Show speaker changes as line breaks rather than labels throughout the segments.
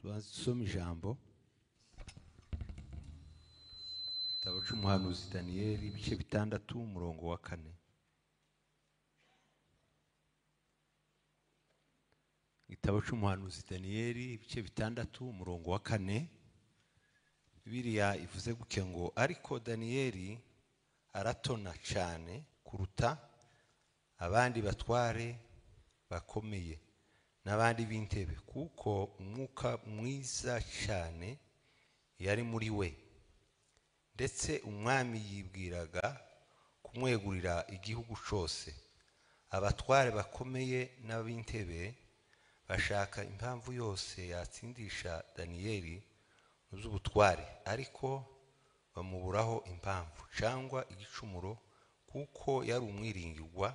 Tubanze ijambo igitabo cy'umuhanuzi Daniyeli ibice 6 umurongo wa 4. Igitabo cy'umuhanuzi Daniyeli ibice 6 umurongo wa 4. Bibiliya ivuze guke ngo ariko Daniyeli aratona cyane kuruta abandi batware bakomeye n'abandi b'intebe, kuko umwuka mwiza cyane yari muri we, ndetse umwami yibwiraga kumwegurira igihugu cyose. Abatware bakomeye n'ab'intebe bashaka impamvu yose yatsindisha Daniyeli mu by'ubutware, ariko bamuburaho impamvu cyangwa igicumuro, kuko yari umwiringirwa,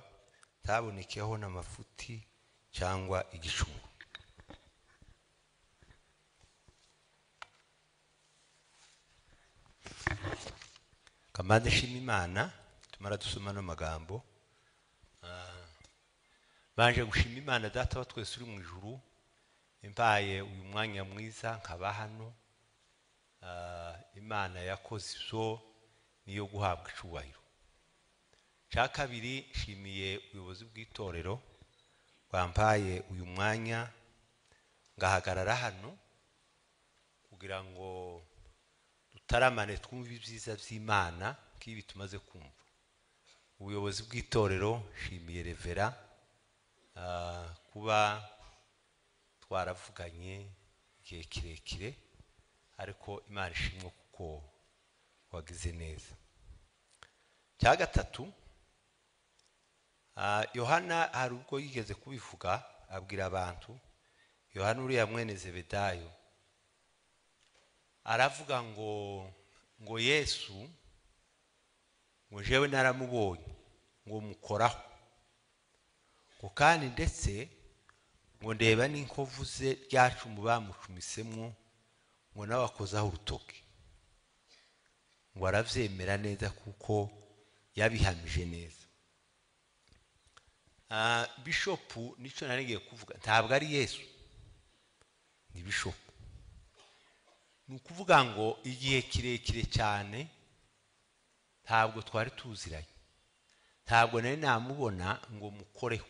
ntabonekeho n'amafuti cyangwa igicumuro. Kamande shima Imana, tumara dusoma no magambo. Banje gushima Imana data wa twese uri mu ijuru, impaye uyu mwanya mwiza nkaba hano. Imana yakoze ibyo niyo guhabwa icubahiro. Cya kabiri, nshimiye ubuyobozi bw'itorero bwampaye uyu mwanya ngahagarara hano kugira ngo dutaramane twumve ibyiza by'Imana nk'ibi tumaze kumva. Ubuyobozi bw'itorero, nshimiye Revera kuba twaravuganye igihe kirekire, ariko Imana ishimwe kuko wagize neza. Cya gatatu, Yohana hari ubwo yigeze kubivuga abwira abantu, Yohana uriya mwene Zebedayo aravuga ngo Yesu ngo jewe naramubonye ngo mukoraho, ngo kandi ndetse ngo ndeba n'inkovu ze ryacumu bamucumisemo, ngo nawe akozaho urutoki, ngo arabyemera neza kuko yabihamije neza. Bishopu nicyo nari kuvuga, ntabwo ari Yesu, ni bishopu. Ni ukuvuga ngo igihe kirekire cyane ntabwo twari tuziranye, ntabwo nari namubona ngo mukoreho.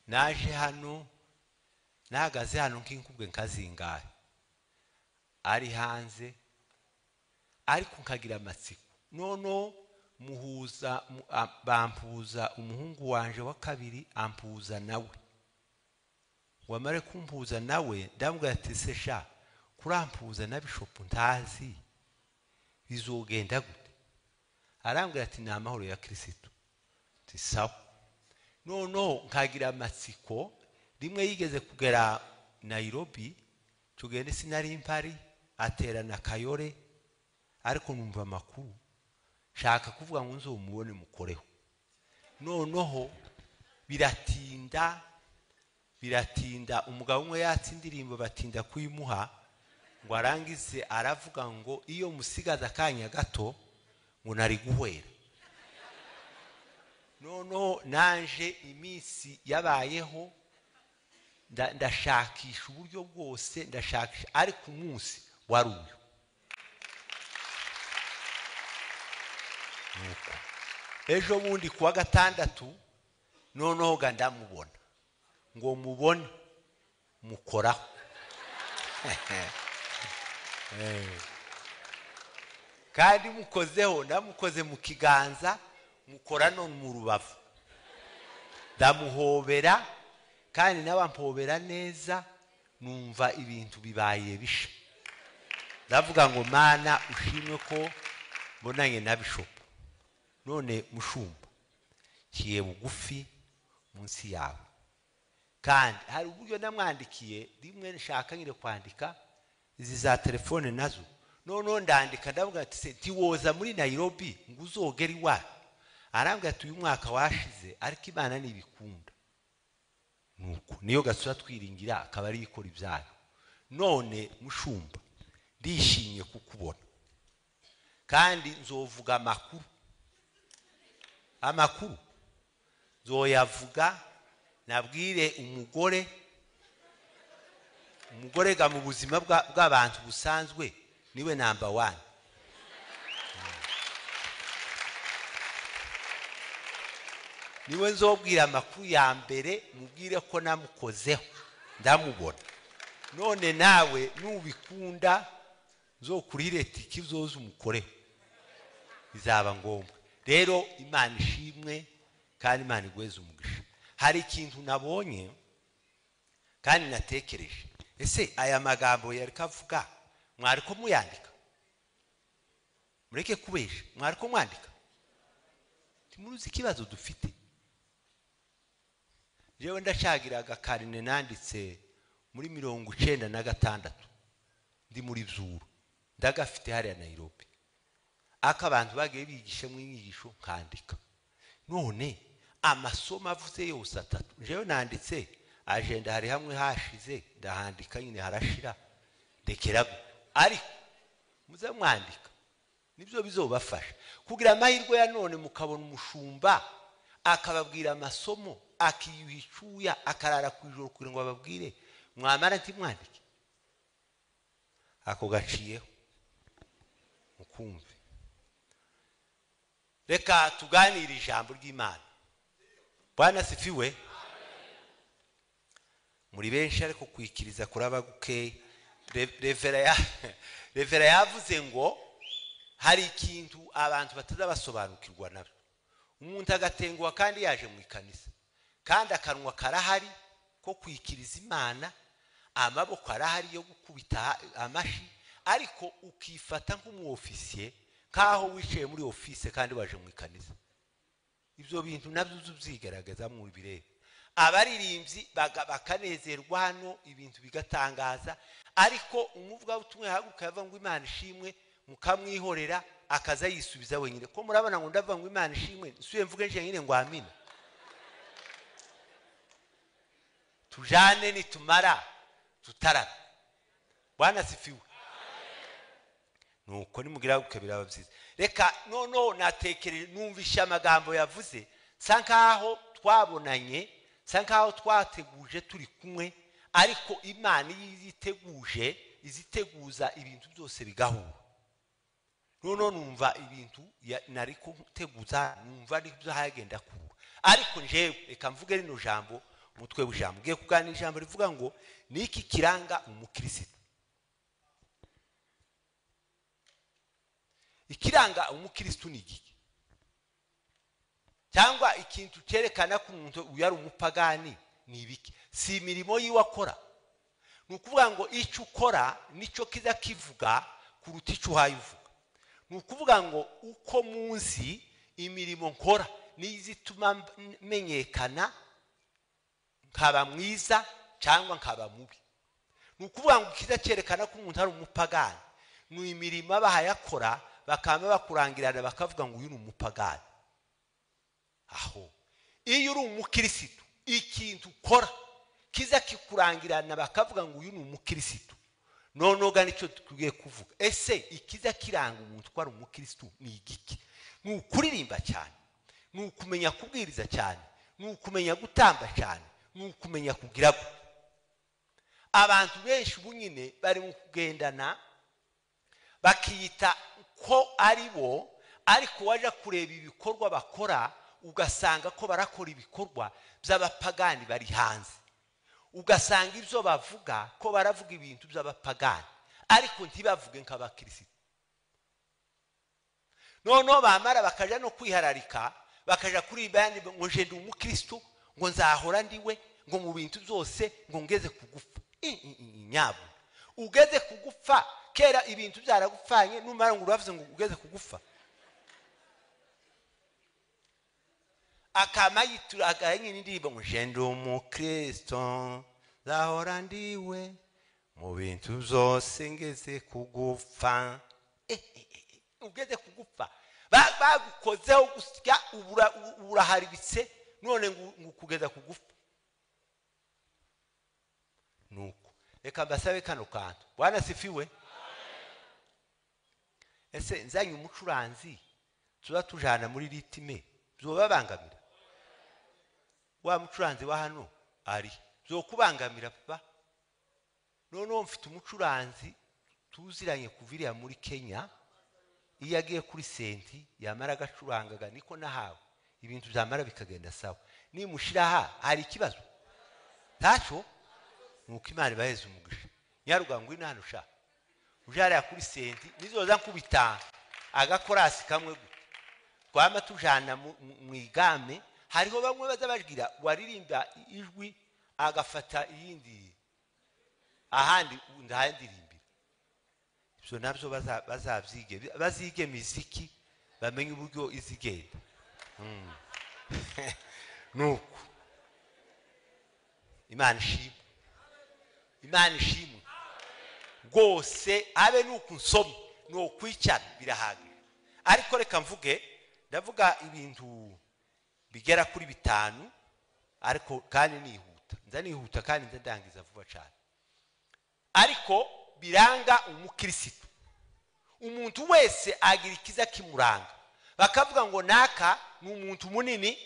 Naje hano nahagaze hano nk'inkubwe nkazingahe ari hanze, ariko nkagira amatsiko. Nono muhuza bampuza umuhungu wanje wa kabiri ampuza nawe, wamare kumpuza nawe ndamubwira ati se sha kurampuza na bishopu ntazi bizogenda gute? Arambwira ati ni amahoro ya Kristo. Ati sawa. Nono nkagira amatsiko. Rimwe yigeze kugera Nairobi, tugende sinari mpari, aterana Kayore, ariko numva amakuru shaka kuvuga ngo nzomubone mukoreho. Noneho biratinda umugabo umwe yatse indirimbo batinda kuyimuha ngo arangize aravuga ngo iyo musigaza akanya gato ngo nari guhwera. Noneho nanje iminsi yabayeho ndashakisha uburyo bwose, ndashakisha, ariko umunsi wari uyu. Ejo bundi kuwa gatandatu noneho ga ndamubona ngo mubone mukoraho. Kandi mukozeho, ndamukoze mu kiganza, mukora no mu rubavu, ndamuhobera kandi nabampobera neza, numva ibintu bibaye bisha. Ndavuga ngo Mana ushimwe ko mbonanye na bishopu. None mushumba kiye bugufi munsi yawe. Kandi hari uburyo namwandikiye rimwe nshaka ngire kwandika izi za telefone nazo, none ndandika ndavuga ati se ntiwoza muri Nairobi ngo uzogere iwacu. Arambwira ati uyu mwaka washize ariko Imana nibikunda. Nuko niyo gasura twiringira akaba ari ikora ibyayo. None mushumba ndishimye kukubona, kandi nzovuga amakuru, amakuru nzoyavuga Nabwire umugore, umugore ga mu buzima bw'abantu busanzwe niwe number 1. Niwe nzobwira amakuru ya mbere, mubwire ko namukozeho ndamubona. None nawe nubikunda nzokurire tiki uzoze umukoreho, bizaba ngombwa. Rero Imana ishimwe kandi Imana igweze umugisha. Hari ikintu nabonye kandi natekereje, ese aya magambo yari kavuga mwari ko muyandika? Mureke kubesha, mwari ko mwandika? Ntimuruzi ikibazo dufite. Jewe ndacyagira agakarine nanditse muri 96 ndi muri Zuru, ndagafite hariya Nairobi, aka abantu bagiye bigisha mu inyigisho nkandika. None amasomo avuze yose atatu jewe nanditse, agenda hari hamwe hashize ndahandika nyine harashira ndekerago, ariko muze mwandika nibyo bizobafasha kugira amahirwe ya none mukabona umushumba akababwira amasomo, akiyuhicuya akarara ku ijoro kugira ngo ababwire, mwamara ntimwandike. Ako gaciyeho mukumve. Reka tuganire ijambo ry'Imana. Bwana sifiwe. Muri benshi ariko kwikiriza kuraba guke. Revera yavuze ngo hari ikintu abantu batazabasobanukirwa nabyo. Umuntu agatengwa kandi yaje mu ikanisa, kandi akanwa karahari ko kwikiriza Imana, amaboko arahari yo gukubita amashi, ariko ukifata nk'umuofisiye nkaho wicaye muri office kandi waje mu ikanisa. Ibyo bintu nabyo uzubyigaragaza mu birere. Abaririmbyi bakanezerwa hano, ibintu bigatangaza, ariko umuvuga utumwe haguruka yava ngo Imana ishimwe, mukamwihorera akaza yisubiza wenyine. Ko murabona ngo ndavuga ngo Imana ishimwe, nsuye mvuge nje nyine ngo amina. Tujane nitumara tutarara. Bwana sifiwe. Nuko nimugira gukebira abavyiza. Reka nono natekereje numvisha amagambo yavuze, sankaho twabonanye, sankaho twateguje turi kumwe, ariko Imana yiziteguje iziteguza ibintu byose bigahura. Nono numva ibintu nari kuteguza, numva nibyo hagenda kura. Ariko njewe reka mvuge rino jambo, umutwe w'ijambo ngiye kuganira ijambo rivuga ngo niki kiranga umukristo. Ikiranga umukristo ni iki? Cyangwa ikintu cyerekana ko umuntu uyari umupagani ni ibiki? Si imirimo yiwe akora. Ni ukuvuga ngo icyo ukora nicyo kiza kivuga kuruta icyo uhaye uvuga. Ni ukuvuga ngo uko munsi imirimo nkora nizituma menyekana nkaba mwiza cyangwa nkaba mubi. Ni ukuvuga ngo kiza cyerekana ko umuntu ari umupagani ni imirimo abahayakora bakaba bakurangirana bakavuga ngo uyu ni umupagani. Aho iyo uri umukristo ikintu ukora kiza kikurangirana bakavuga ngo uyu ni umukristo. None ga nicyo tugiye kuvuga. Ese ikiza kiranga umuntu ko ari umukristo ni igiki? Ni ukuririmba cyane, ni ukumenya kubwiriza cyane, ni ukumenya gutamba cyane, ni ukumenya kugira. Abantu benshi ubu nyine bari mu kugendana bakiyita ko ari bo, ariko waje kureba ibikorwa bakora ugasanga ko barakora ibikorwa by'abapagani bari hanze. Ugasanga ibyo bavuga ko baravuga ibintu by'abapagani, ariko ntibavuge nk'abakristo. Noneho bamara bakaja no kwihararika, bakaja kuri bandi ngo nje ndi umukristo, ngo nzahora ndiwe, ngo mu bintu byose ngo ngeze kugufa. Nyabo ugeze kugufa kera ibintu byaragupfanye, numara ngo uravuze ngo ugeze kugufa. Akama yituraga nyine indirimbo ngo nje ndi umukristo nzahora ndiwe mu bintu byose ngeze kugufa. Ugeze kugufa bagukozeho gusya uraharibitse none ngo kugeza kugufa. Nuko reka mbasabe kano kantu. Bwana sifiwe. Ese nzanye umucuranzi tuba tujana muri ritime byobabangamira? Wa mucuranzi wa hano Ari byokubangamira papa. Noneho mfite umucuranzi tuziranye kuva iriya muri Kenya, iyo agiye kuri senti yamara agacurangaga niko nahawe ibintu byamara bikagenda sawa. Nimushira aha hari ikibazo ntacyo, nuko Imana ibaheze umugisha. Nyaruga ngwino hano sha, uje hariya kuri senti nizoza nkubita agakorasi kamwe gutya twama tujana mu igame. Hariho bamwe baza bagira waririmba ijwi agafata iyindi ahandi ndahindirimbira. Ibyo nabyo bazabyige, bazige miziki bamenye uburyo izigenda. Nuko Imana ishimwe, Imana ishimwe rwose. Abe nuko nsoma nokwicara birahagije. Ariko reka mvuge, ndavuga ibintu bigera kuri 5, ariko kandi nihuta, nza nihuta kandi nza ndangiza vuba cyane. Ariko biranga umukristo. Umuntu wese agira ikiza kimuranga. Bakavuga ngo naka ni umuntu munini,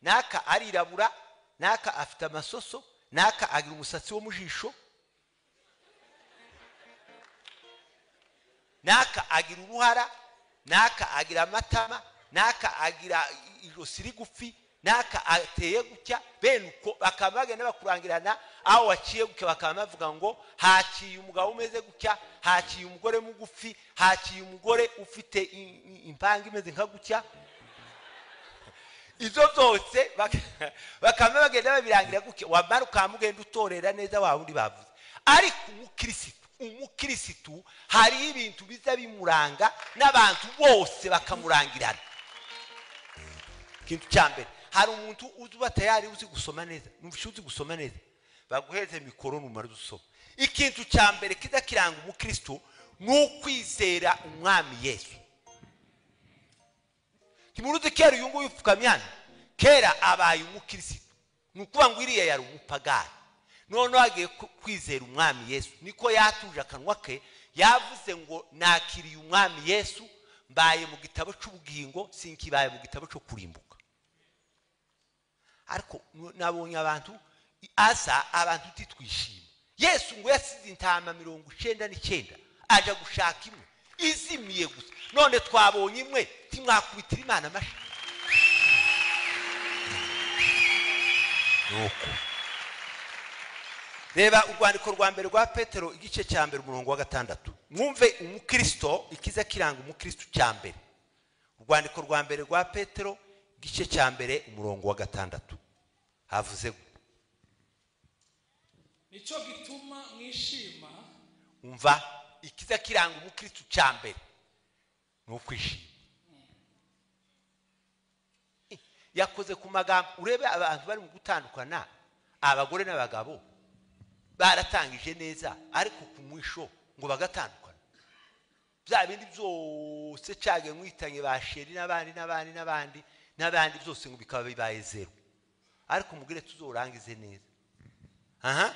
naka arirabura, naka afite amasoso, naka agira umusatsi wo mujisho, naka agira uruhara, naka agira amatama, naka agira ijosi rigufi, naka ateye gutya. Bene uko bakaba bagenda bakurangirana aho waciye gutya, bakaba bavuga ngo haciye umugabo umeze gutya, haciye umugore mugufi, haciye umugore ufite impanga imeze nka gutya. Izo zose bakaba bagenda babirangira gutya, wamara ukamugenda utorera neza wa wundi bavuze. Ariko umukirisitu hari ibintu biza bimuranga n'abantu bose bakamurangirana. Ikintu cya mbere, hari umuntu uba tayari uzi gusoma neza, numvise uzi gusoma neza, baguheze mikoro numara usoma. Ikintu cya mbere kiza kiranga umukristo ni ukwizera umwami Yesu. Timuruzi kera uyu nguyu upfukamye hano, kera abaye umukristo, ni ukuvuga ngo iriya yari umupagani, noneho agiye kwizera umwami Yesu. Niko yatuje akanwa ke, yavuze ngo nakiriye umwami Yesu, mbaye mu gitabo cy'ubugingo, sinkibaye mu gitabo cyo kurimbuka. Ariko nabonye abantu asa abantu titwishima. Yesu ngo yasize intama 99 aja gushaka imwe izimiye gusa. None twabonye imwe, timwakubitira Imana amashi. Nuko reba urwandiko rwa mbere rwa Petero igice cya mbere umurongo wa 6. Mwumve umukristo ikiza kiranga umukristo cya mbere. Urwandiko rwa mbere rwa Petero igice cya mbere umurongo wa 6 havuze
nicyo gituma mwishima.
Umva ikiza kiranga umukristo cya mbere ni ukwishima. Yakoze ku magambo. Urebe abantu bari mu gutandukana, abagore n'abagabo baratangije neza, ariko ku mwisho ngo bagatandukana. Bya bindi byose cage mwitanye ba sheri n'abandi n'abandi n'abandi n'abandi byose ngo bikaba bibaye zero. Ariko mugire tuzorangize neza. Aha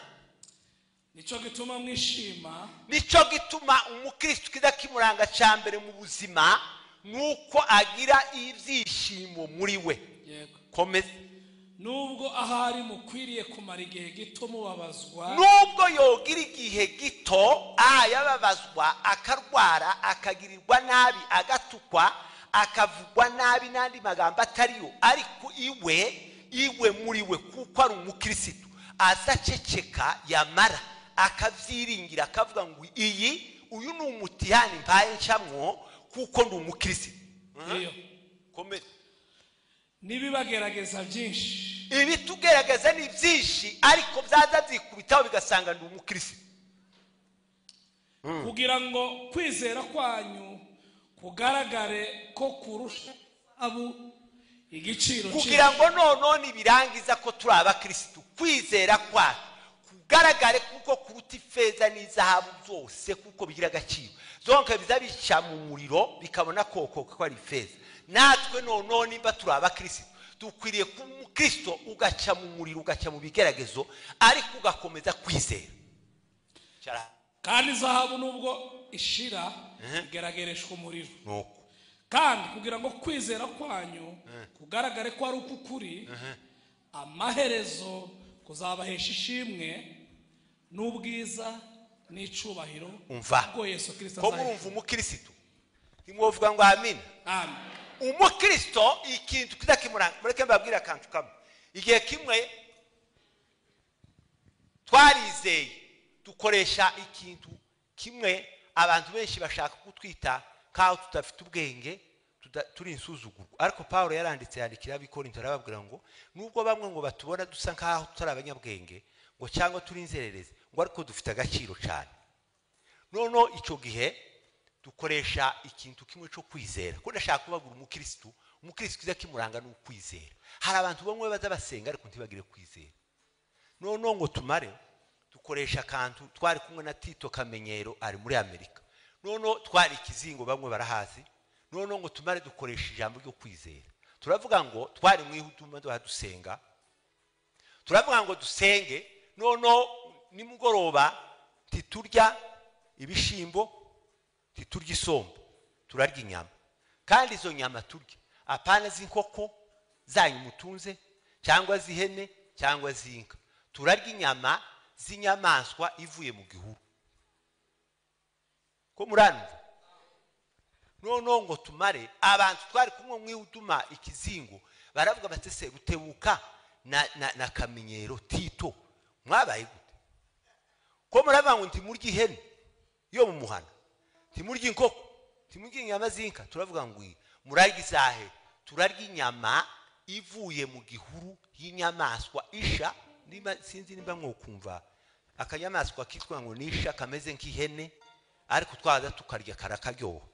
nicyo gituma mwishima.
Nicyo gituma umukristo kiza kimuranga cya mbere mu buzima nuko agira ibyishimo muri we.
Yego.
Komeza.
Nubwo ahari mukwiriye kumara igihe gito mubabazwa,
nubwo yogira igihe gito yababazwa, akarwara, akagirirwa nabi, agatukwa, akavugwa nabi n'andi magambo atariyo, ariko iwe muri we kuko ari umukristo azaceceka, yamara akavyiringira akavuga ngo iyi uyu ni umutihani mpaye ncamwo kuko ndi umukristo. Komeza.
Nibibagerageza byinshi,
ibitugerageza ni byinshi, ariko byaza byikubitaho bigasanga ndi umukristo,
kugira ngo kwizera kwanyu kugaragare ko kurusha abu igiciro,
kugira ngo none birangiza ko turi abakristo, kwizera kwacu kugaragare kuko kuruta ifeza n'izahabu byose, kuko bigira agaciro. Zonke biza bica mu muriro bikabona koko ko ari ifeza. Natwe none nimba turi abakristo dukwiriye kuba umukristo ugaca mu muriro, ugaca mu bigeragezo, ariko ugakomeza kwizera.
Kandi zahabu nubwo ishira igeragereshwa umuriro. Kandi kugira ngo kwizera kwanyu kugaragare ko ari ukuri, amaherezo Kuzabahesha ishimwe n'ubwiza n'icubahiro.
Umva.
Ubwo Yesu Kristo
Ko murumva?
azahishurwa.
Umukirisitu ntimwovuga ngo amina?
Amen.
Umukristo ikintu kizakimuranga, mureke mbabwire akantu kamwe. Igihe kimwe twarizeye, dukoresha ikintu kimwe. Abantu benshi bashaka kutwita nk'aho tudafite ubwenge, turi insuzugurwa. Ariko Paul yaranditse, yandikira Abikorinto, arababwira ngo nubwo bamwe ngo batubona dusa nk'aho tutari abanyabwenge, ngo cyangwa turi inzererezi, ngo ariko dufite agaciro cyane. Noneho icyo gihe dukoresha ikintu kimwe cyo kwizera, ko ndashaka kubabwira umukirisitu. Umukirisitu kiza kimuranga ni ukwizera. Hari abantu bamwe baza basenga ariko ntibagire kwizera. Noneho ngo tumare dukoresha akantu. Twari kumwe na Tito Kamenyero, ari muri Amerika. Noneho twari ikizingo, bamwe barahazi. Noneho ngo tumare dukoresha ijambo ryo kwizera. Turavuga ngo twari mu ihuduma, dusenga, turavuga ngo dusenge. Noneho nimugoroba ntiturya ibishimbo, ntiturya isombe, turarya inyama. Kandi izo nyama turya, apana z'inkoko zanyu mutunze, cyangwa z'ihene, cyangwa z'inka. Turarya inyama z'inyamaswa ivuye mu gihuru. Ko muranumva? Noneho ngo tumare, abantu twari kumwe mu ihuduma ikizingo baravuga bati: "Se Rutebuka na Kamenyero Tito, mwabaye gute? Ko muravuga ngo ntimurye ihene yo mu muhana, ntimurye inkoko, ntimurye inyama z'inka?" Turavuga ngo murarya izahe? Turarya inyama ivuye mu gihuru y'inyamaswa isha. Niba sinzi nimba mwokumva akanyamaswa kitwa ngo nisha, kameze nk'ihene, ariko twaza tukarya karakaryoha.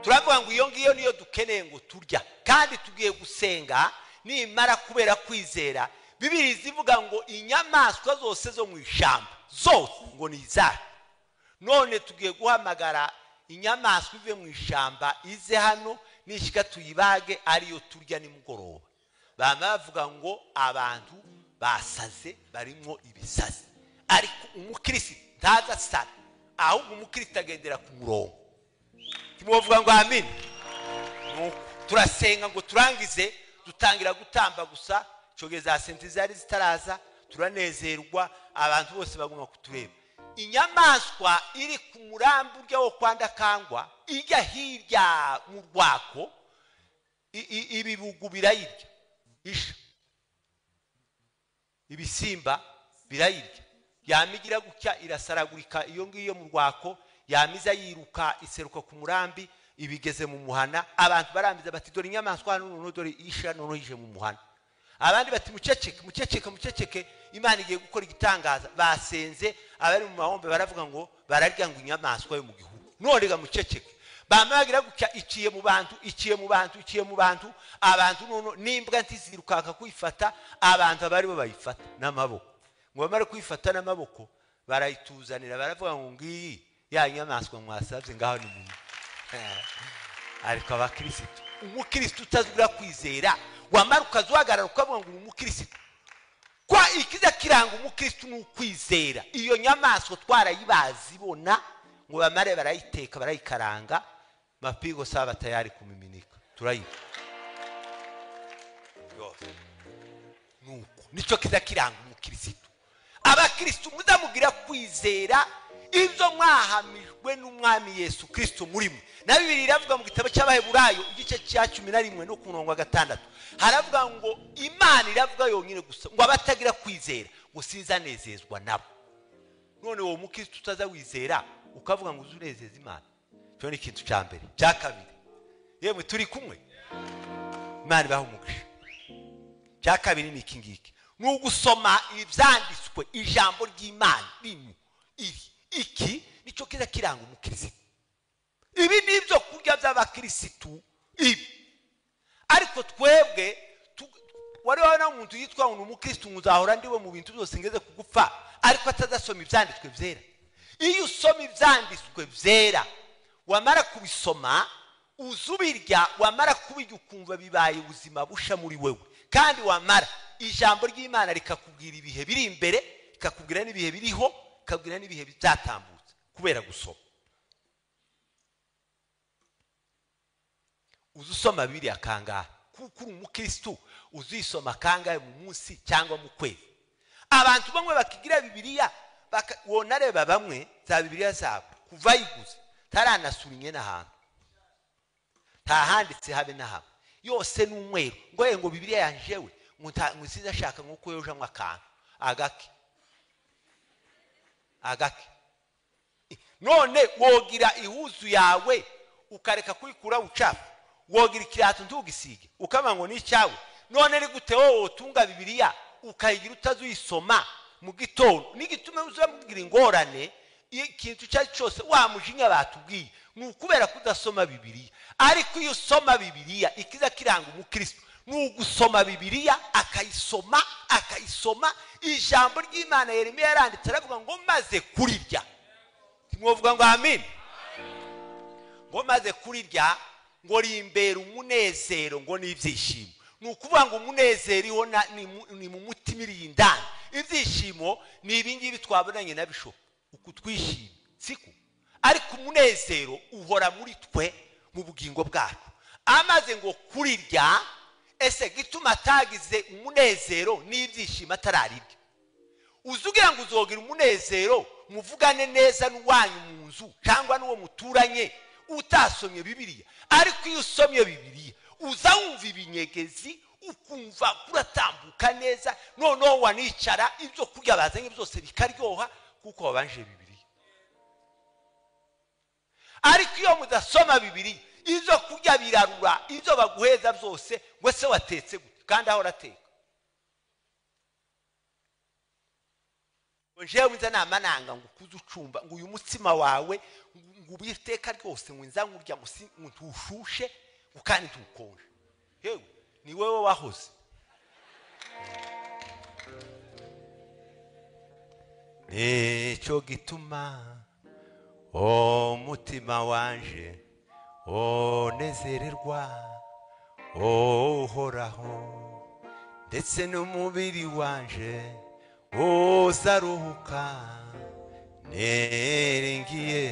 Turavuga ngo iyo ngiyo niyo dukeneye ngo turya, kandi tugiye gusenga. Nimara kubera kwizera, Bibiri zivuga ngo inyamaswa zose zo mu ishyamba zose ngo ni izacu. None tugiye guhamagara inyamaswa ive mu ishyamba ize hano, nishyika tuyibage, ariyo turya nimugoroba. Bama bavuga ngo abantu basaze, barimo ibisazi. Ariko umukirisitu ntaza asara, ahubwo umukirisitu agendera ku murongo. Ntimubavuga ngo amen? Nuko turasenga ngo turangize, dutangira gutamba gusa. Icyo gihe za senti zari zitaraza. Turanezerwa, abantu bose baguma kutureba. Inyamaswa iri ku murambi urya wo kwa Ndakangwa, ijya hirya mu rwako, ibibugu birayirya, isha, ibisimba birayirya. Yamigira gutya irasaragurika. Iyo ngiyo mu rwako yamiza yiruka, iseruka ku murambi, ibigeze mu muhana. Abantu barambiza bati: "Dore inyamaswa hano, noneho dore isha, noneho ije mu muhana." Abandi bati: "Muceceke, muceceke, muceceke, Imana igiye gukora igitangaza." Basenze, abari mu mahombe baravuga ngo bararya ngo inyamaswa yo mu gihuru. None ga muceceke. Bamagira gutya, iciye mu bantu, iciye mu bantu, iciye mu bantu. Abantu noneho n'imbwa ntizirukanka kuyifata, abantu abari bo bayifata n'amaboko. Ngo bamare kuyifata n'amaboko, barayituzanira, baravuga ngo ngiyi ya nyamaswa mwasabye, ngaho ni mu. Ariko abakirisitu, umukirisitu utazubura kwizera, wamara ukazuhagarara ukavuga ngo uri umukirisitu, kwa ikiza kiranga umukirisitu ni ukwizera. Iyo nyamaswa twarayibazibona. Ngo bamare barayiteka, barayikaranga, mapigo saba tayari kumiminika, turayiba yose. Nuko nicyo kiza kiranga umukirisitu. Abakirisitu muzamugira kwizera ibyo mwahamijwe n'Umwami Yesu Kirisito muri mwe. Na Bibiri iravuga mu gitabo cy'Abaheburayo, igice cya 11 no ku murongo wa 6, haravuga ngo Imana iravuga yonyine gusa ngo abatagira kwizera ngo sinzanezezwa nabo. None uwo mukristo utaza wizera, ukavuga ngo uzi unezeza Imana? Icyo ni ikintu cya mbere. Cya kabiri, yemwe turi kumwe, Imana ibaha umugisha. Cya kabiri ni iki ngiki: ni ugusoma ibyanditswe, ijambo ry'Imana rino iri. Iki nicyo kiza kiranga umukirisitu. Ibi ni ibyo kurya by'abakirisitu ibi. Ariko twebwe wari wabona umuntu yitwa ngo ni umukirisitu, ngo uzahora ndiwe mu bintu byose ngeze kugupfa, ariko atazasoma ibyanditswe byera? Iyo usoma ibyanditswe byera, wamara kubisoma uzubirya, wamara kubirya ukumva bibaye ubuzima busha muri wewe. Kandi wamara ijambo ry'Imana rikakubwira ibihe biri imbere, rikakubwira n'ibihe biriho, rikakubwira n'ibihe byatambutse, kubera gusoma. Uzi usoma Bibiliya kangahe? Kuko uri umukristo uzisoma kangahe mu munsi cyangwa mu kwezi? Abantu bamwe bakigira Bibiliya, wonareba bamwe za Bibiliya zabo kuva yiguze taranasura inye n'ahantu, ntahanditse habe na hamwe, yose ni umweru. Ngo ngo Bibiliya yanjewe ngo nsize ashaka nkuko yojamwe akantu agake agake. None wogira ihuzu yawe ukareka kuyikura ucafu, wogira ikirato ntugisige ukaba ngo ni cyawe. None ni gute wowe utunga Bibiliya ukayigira utazuyisoma mu gitondo? Nigitume uzamugira ingorane ikintu cyacu cyose wa mujinya batubwiye ni ukubera kudasoma Bibiliya. Ariko iyo usoma Bibiliya, ikiza kiranga umukristo ni ugusoma Bibiliya, akayisoma akayisoma. Ijambo ry'Imana Yeremiya yaranditse aravuga ngo maze kurirya, mwovuga ngo amen, ngo maze kurirya ngo rimbera umunezero ngo n'ibyishimo. Ni ukuvuga ngo umunezero iho ni mu mutima iri indani, ibyishimo ni ibi ngibi twabonanye na bishop uku twishimye siko, ariko umunezero uhora muri twe mu bugingo bwacu. Amaze ngo kurirya, ese gituma atagize umunezero n'ibyishimo atararirya? Uzugira ngo uzogira umunezero muvugane neza n'uwanyu mu nzu cyangwa n'uwo muturanye utasomye Bibiliya? Ariko iyo usomye Bibiliya uza wumva ibinyegezi, ukumva kuratambuka neza, noneho wanicara ibyo kurya bazanye byose bikaryoha kuko wabanje Bibiliya. Ariko iyo mudasoma Bibiliya, ibyo kurya birarura, ibyo baguheza byose ngo se watetse gute kandi aho urateka. Njewe nza namananga ngo kuza ucumba ngo uyu mutsima wawe ngo ubiteka rwose ngo nza nkurya ngo ntushushe kandi ntukonje. Yewe ni wewe wahoze. Nicyo gituma umutima wanje onezererwa uhoraho, ndetse n'umubiri wanje uzaruhuka niringiye.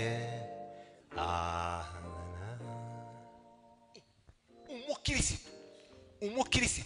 Umukristo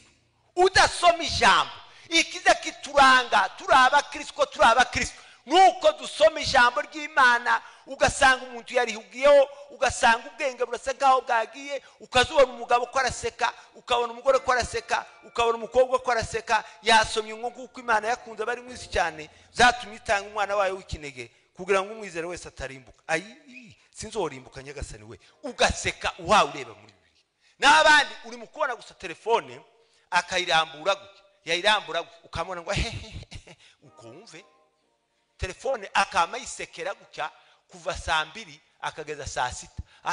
udasoma ijambo, ikiza kituranga turi abakristo, turi abakristo nuko dusoma ijambo ry'Imana, ugasanga umuntu yarihugiyeho, ugasanga ubwenge burasa nkaho bwagiye, ukazubona umugabo ko araseka, ukabona umugore ko araseka, ukabona umukobwa ko araseka, yasomye ngo kuko Imana yakunze abari mu isi cyane zatumye itanga umwana wayo w'ikinege kugira ngo umwizere wese atarimbuka. Ayi sinzorimbuka Nyagasani we. Ugaseka uhawe ureba muri Bibiliya. N'abandi uri mu kubona gusa telefone akayirambura gutya, yayirambura ukamubona ngo hehe, ukumve telefone akama yisekera gutya kuva saa 2 akageza saa 6,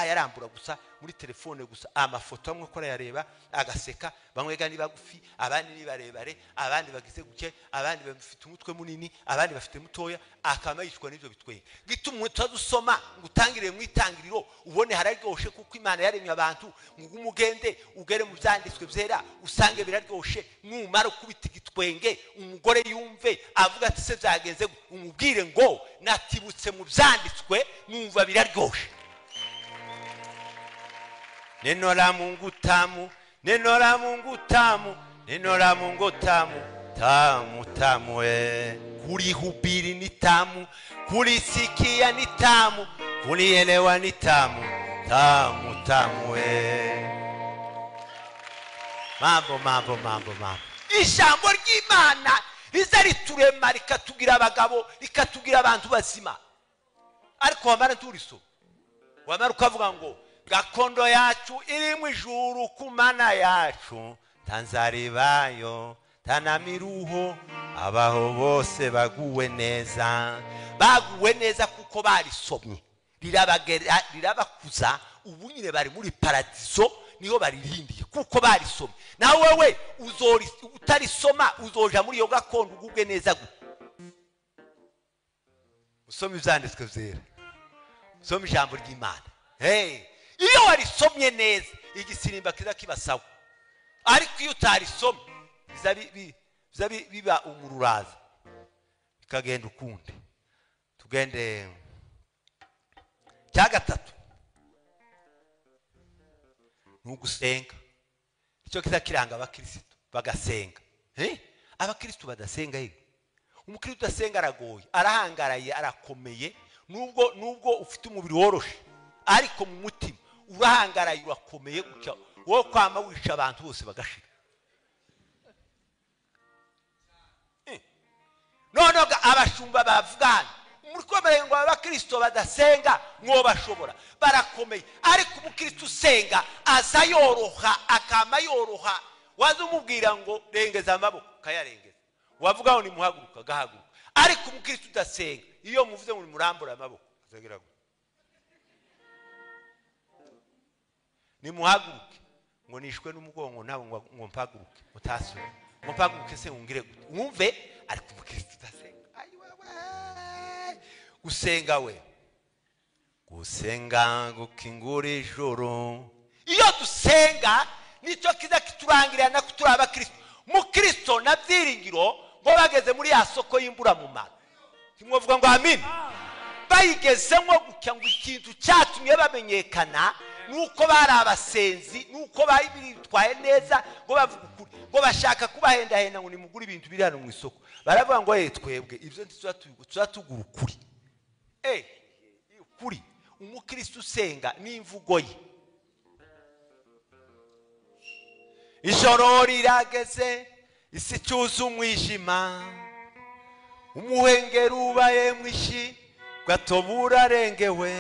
yarambura gusa muri telefone gusa, amafoto amwe ko arayareba agaseka, bamwe gani bagufi, abandi ni barebare, abandi bagize guke, abandi bafite umutwe munini, abandi bafite mutoya, akama yicwa n'ibyo bitwenge. Gituma utazusoma ngo utangire mu itangiriro ubone hararyoshe kuko Imana yaremye abantu, ngo umugende ugere mu byanditswe byera usange biraryoshe. Numara ukubita igitwenge umugore yumve avuga ati se byagenze, umubwire ngo natibutse mu byanditswe numva biraryoshe. Neno la Mungu tamu, neno la Mungu tamu, neno la Mungu tamu, tamu tamu. Kulihubiri ni tamu, kulisikia ni tamu, kulielewa ni tamu, tamu tamu. Mambo mambo mambo mambo. Ijambo ry'Imana riza riturema rikatugira abagabo, rikatugira abantu bazima. Ariko wamara nturiso, wamara ukavuga ngo gakondo yacu iri mu ijuru ku mana yacu, tanzaribayo tanamiruho, abaho bose baguwe neza. Baguwe neza kuko barisomye, rirabagera rirabakuza. Ubu nyine bari muri paradiso niho baririndiye kuko barisomye. Nawe wewe utarisoma uzoja muri iyo gakondo ugubwe neza gute? Usome ibyanditswe byera, usome ijambo ry'Imana. Hey, iyo warisomye neza igisirimba kiza kibasawa, ariko iyo utarisomye biza biba umururaza bikagenda ukundi. Tugende cya gatatu, nugusenga. Icyo kiza kiranga abakirisitu bagasenga. Abakirisitu badasenga ye, umukirisitu udasenga aragoye, arahangaraye, arakomeye. Nubwo ufite umubiri woroshe, ariko mu mutima urahangaraye, urakomeye gutya, wowe kwama wica abantu bose bagashira. Noneho abashumba bavugana muri komere ngo abakristo badasenga mwo bashobora, barakomeye. Ariko umukristo usenga aza yoroha, akama yoroha. Waza umubwira ngo rengeza amaboko, kayarengeza. Wavuga ngo nimuhaguruka, gahaguruka. Ariko umukristo udasenga, iyo muvuze ngo nimurambura amaboko, azagira ngo nimuhaguruke, ngo nishwe n'umugongo nabo ngo mpaguruke, mutasubire ngo mpaguruke se ngire gute? Mwumve. Ariko umukristo udasenga, ayiwewe, gusenga we, gusenga gukingura ijuru. Iyo dusenga nicyo kiza kiturangirana ko turi abakristo. Mukristo na byiringiro ngo bageze muri ya soko y'imburamumaro, timwovuga ngo amin. Bayigezemo gutya ngo ikintu cyatumye bamenyekana nuko bari abasenzi, nuko bari bitwaye neza, ngo bavuga ukuri, ngo bashaka kubahendahenda ngo nimugure ibintu biri hano mu isoko. Baravuga ngo twebwe ibyo ntituzatugura ukuri. Ukuri. Umukristo usenga n'imvugo ye. Ijoro rirageze, isi cyuzuye umwijima, umuhengeri ubaye mwinshi, bwato burarengewe.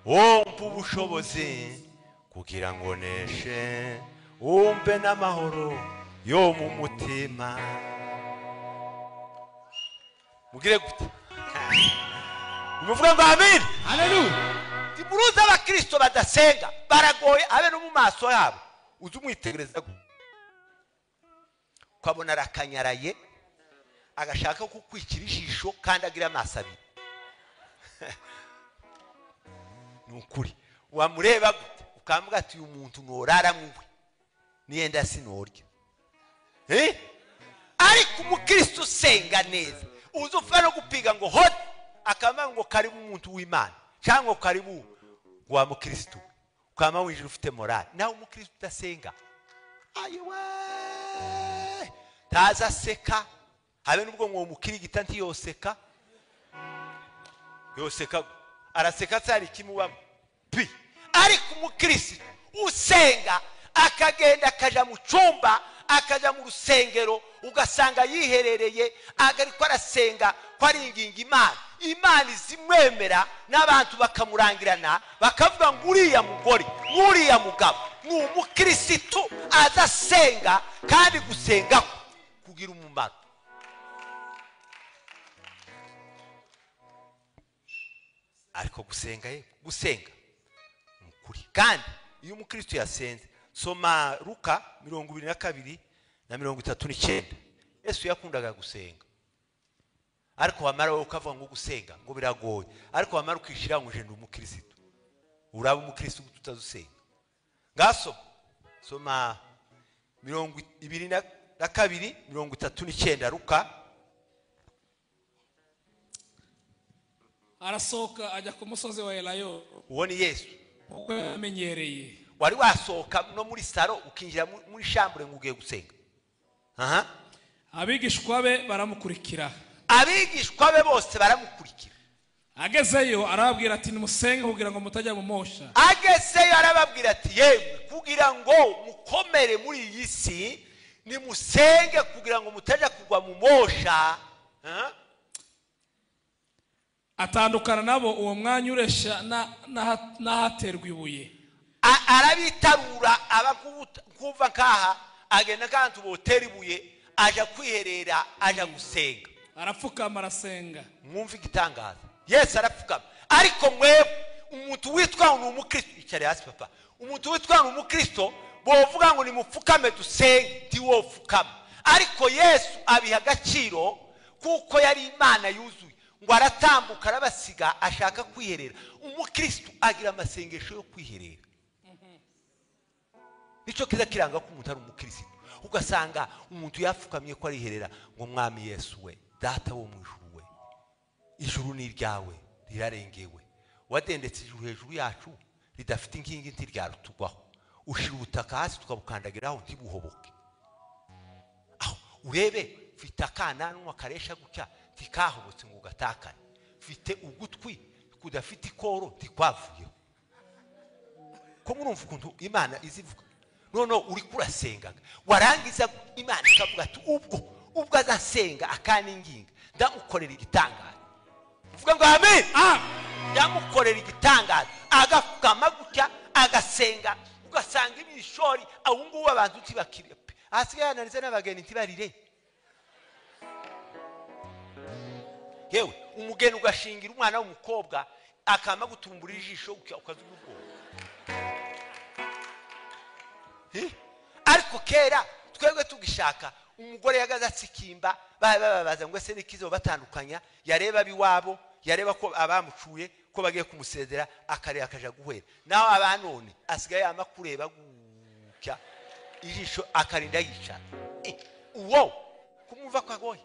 Wumva ubushobozi kugira ngo neshe, wumve n'amahoro yo mu mutima. Mugire gute? Muvuga ngo amen.
Haleluya.
Timuruza abakristo badasenga baragoye, abe no mu maso yabo uzi umwitegereza ukabona arakanyaraye, agashaka kukwikira ijisho kandi agira amaso abiri. Ni ukuri. Wamureba gute ukamuga ati uyu muntu norara muwe niyenda sinorya. Ariko umukristo usenga neza uzi upfa no gupiga ngo hot, akamba ngo karibu umuntu w'Imana cyangwa karibu wa mukristo, ukama winjira ufite morale. Nawe umukristo udasenga, ayiwe, taza seka, habe nubwo ngo mukirigita ntiyoseka, yoseka araseka tsari kimubamo pi. Ariko umukristo usenga akagenda akaja mu cyumba, akaja mu rusengero, ugasanga yiherereye, ariko arasenga ko ari ingingo Imana. Imana izimwemera n'abantu bakamurangirana, bakavuga ngo uriya mugore, uriya mugabo ni umukristo azasenga, kandi gusenga kugira umumaro. Ariko gusenga ye, gusenga ni ukuri. Kandi iyo umukristo yasenze, soma Luka 22 na 39. Yesu yakundaga gusenga, ariko wamara wowe ukavuga ngo gusenga ngo biragoye, ariko wamara ukishira ngo uje ndi umukristo, uraba umukristo tutazusenga. Ngaso soma 22 39 Luka.
Arasohoka ajya ku musozi wa Elayo.
Uwo ni Yesu
uko yamenyereye.
Wari wasohoka no muri saro ukinjira muri chambre ngo ugiye gusenga.
Abigishwa be baramukurikira.
Abigishwa be bose baramukurikira.
Agezeyo arababwira ati nimusenge kugira ngo mutajya mu mosha.
Agezeyo arababwira ati yemwe kugira ngo mukomere muri iyi si, nimusenge kugira ngo mutajya kugwa mu mosha.
Atandukana nabo uwo mwanya uresha n'ahaterwa ibuye.
Arabitarura abakuva nkaha agenda kantu botera ibuye, aja kwiherera, aja gusenga.
Arapfukama arasenga.
Mwumva igitangaza, Yesu arapfukama. Ariko mwe umuntu witwa ngo ni umukristo, icare hasi papa, umuntu witwa ngo ni umukristo bovuga ngo nimupfukame dusenge, ntiwopfukama. Ariko Yesu abiha agaciro kuko yari Imana yuzuye, ngo aratambuka arabasiga ashaka kwiherera. Umukristo agira amasengesho yo kwiherera. Nicyo kiza kiranga ko umuntu ari umukristo. Ugasanga umuntu yapfukamye ko ariherera ngo Mwami Yesu we, data wo mu ijuru we, ijuru ni iryawe, rirarengewe. Wadendetse ijuru hejuru yacu ridafite inkingi ntiryarutugwaho, ushira ubutaka hasi tukabukandagiraho ntibuhoboke. Aho urebe mfite akananwa karesha gutya ntikahobotse ngo gatakane, mfite ugutwi kudafite ikoro ntikwavuyeho. Ko murumva ukuntu Imana izivuga? None uri kurasengaga warangiza Imana ikavuga ati ubwo azasenga akaninginga ndamukorera igitangaza. Uvuga ngo amen. Ndamukorera igitangaza, agapfukama gutya agasenga, ugasanga imishori aho ngubu abantu ntibakire pe, ahasigaye yananize n'abageni ntibarire. Yewe umugeni ugashingira umwana w'umukobwa akama gutumbura ijisho ukazuga ubwoba. Ariko kera twebwe tugishaka umugore yagaza atsikimba bababaza ngo ese nikizo batandukanya, yareba biwabo, yareba ko abamucuye ko bagiye kumusezera, akareba akaja guhera. Naho abanone asigaye amakureba gutya ijisho akarinda yicara. Uwo kumumva kwagoye.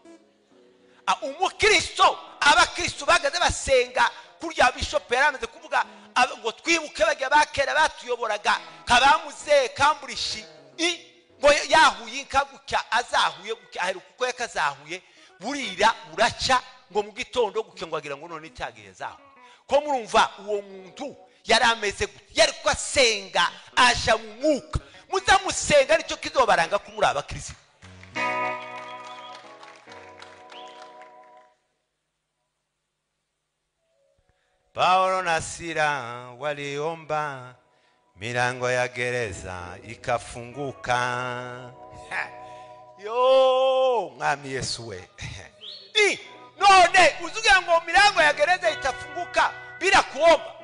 Umukristo, abakristo bagaze basenga kurya bishop yaramaze kuvuga ngo twibuke bajya bakera batuyoboraga kabamuze kamburishi ngo yahuye inka gutya azahuye gutya aheruka uko yakazahuye burira buraca ngo mu gitondo gutya ngo agira ngo none icyagiye zaho. Ko murumva uwo muntu yari ameze gutya, yari ko asenga aja mu mwuka. Muzamusenga nicyo kizobaranga ko muri abakristo. Paulo na Sila waliomba, milango ya gereza ikafunguka. Yo, mwami Yesu we. None uzugira ngo milango ya gereza itafunguka bila kuomba?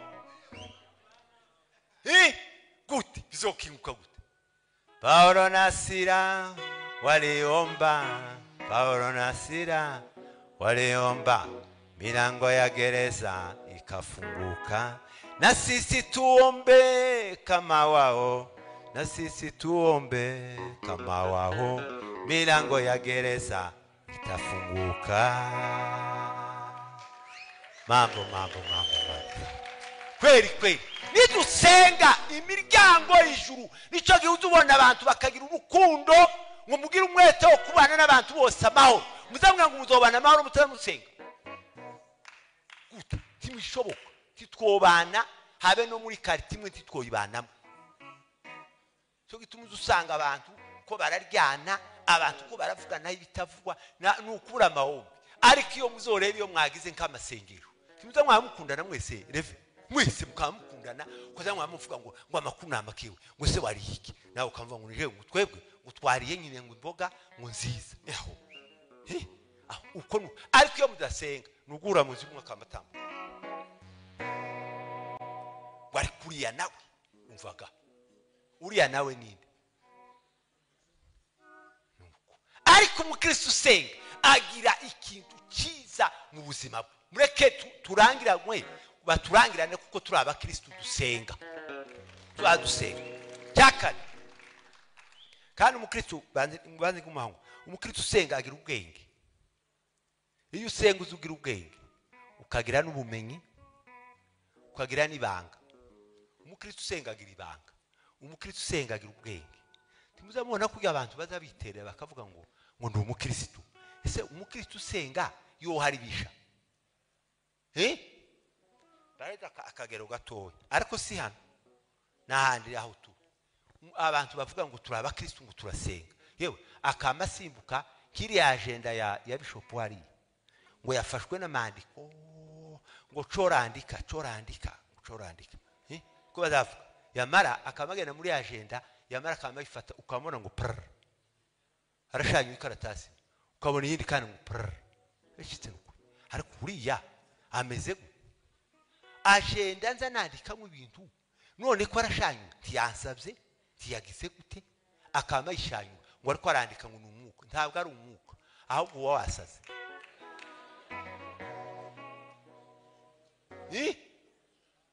Gute bizokinguka gute? Paulo na Sila waliomba, Paulo na Sila waliomba, milango ya gereza ikafunguka. Na sisi tuombe kama wao, na sisi tuombe kama wao, milango ya gereza itafunguka. Mambo mambo mambo mambo. Kweli kweli nidusenga imiryango y'ijuru nicyo gihe uzubona abantu bakagira urukundo ngo mugire umwete wo kubana n'abantu bose amahoro. Muzamwe ngo muzobana amahoro mutamusenga gute? Timishoboka titwobana habe no muri kariti imwe titwoyibanamo. Cyo gituma usanga abantu ko bararyana, abantu ko baravugana ibitavugwa nukura amahombe. Ariko iyo muzoreba iyo mwagize nk'amasengero timuza mwamukundana mwese reve mwese mukamukundana koza mwamuvuga ngo amakuru namakiwe ngo se wari iki, nawe ukamva ngo nije ngo twebwe ngo twariye nyine ngo imboga ngo nziza aho uko. Ariko iyo mudasenga nugura muzi umwe akamatamba wari kuriya nawe umvaga uriya nawe ninde. Ariko umukristo usenga agira ikintu cyiza mu buzima bwe. Mureke turangiranywe baturangirane kuko turi abakristo dusenga, turadusenga. Cyakane kandi umukristo banze kumuhango, umukristo usenga agira ubwenge. Iyo usenga uzugira ubwenge, ukagira n'ubumenyi, ukagira n'ibanga. Umukristo usenga agira ibanga, umukristo usenga agira ubwenge. Timuzamubona kugira abantu bazabiterera bakavuga ngo ndi umukristo. Ese umukristo usenga yo haribisha? Bareta akagero gatoya, ariko si hano n'ahandi aho tu abantu bavuga ngo turi abakristo ngo turasenga. Yewe akamasimbuka kiri agenda ya bishop wari ngo yafashwe n'amandiko ngo corandika corandika corandika ko bazavuga yamara akamagenda muri agenda, yamara akamayifata ukamubona ngo prr arashanya ikaratasi, ukabona yindi kandi ngo prr eshitse nuko. Ariko uriya ameze gute? Agenda nza nandikamo ibintu none ko arashanya ntiyansabye ntiyagize gute akamayishanya ngo ariko arandika ngo ni umwuka. Ntabwo ari umwuka, ahubwo uwo wasaze.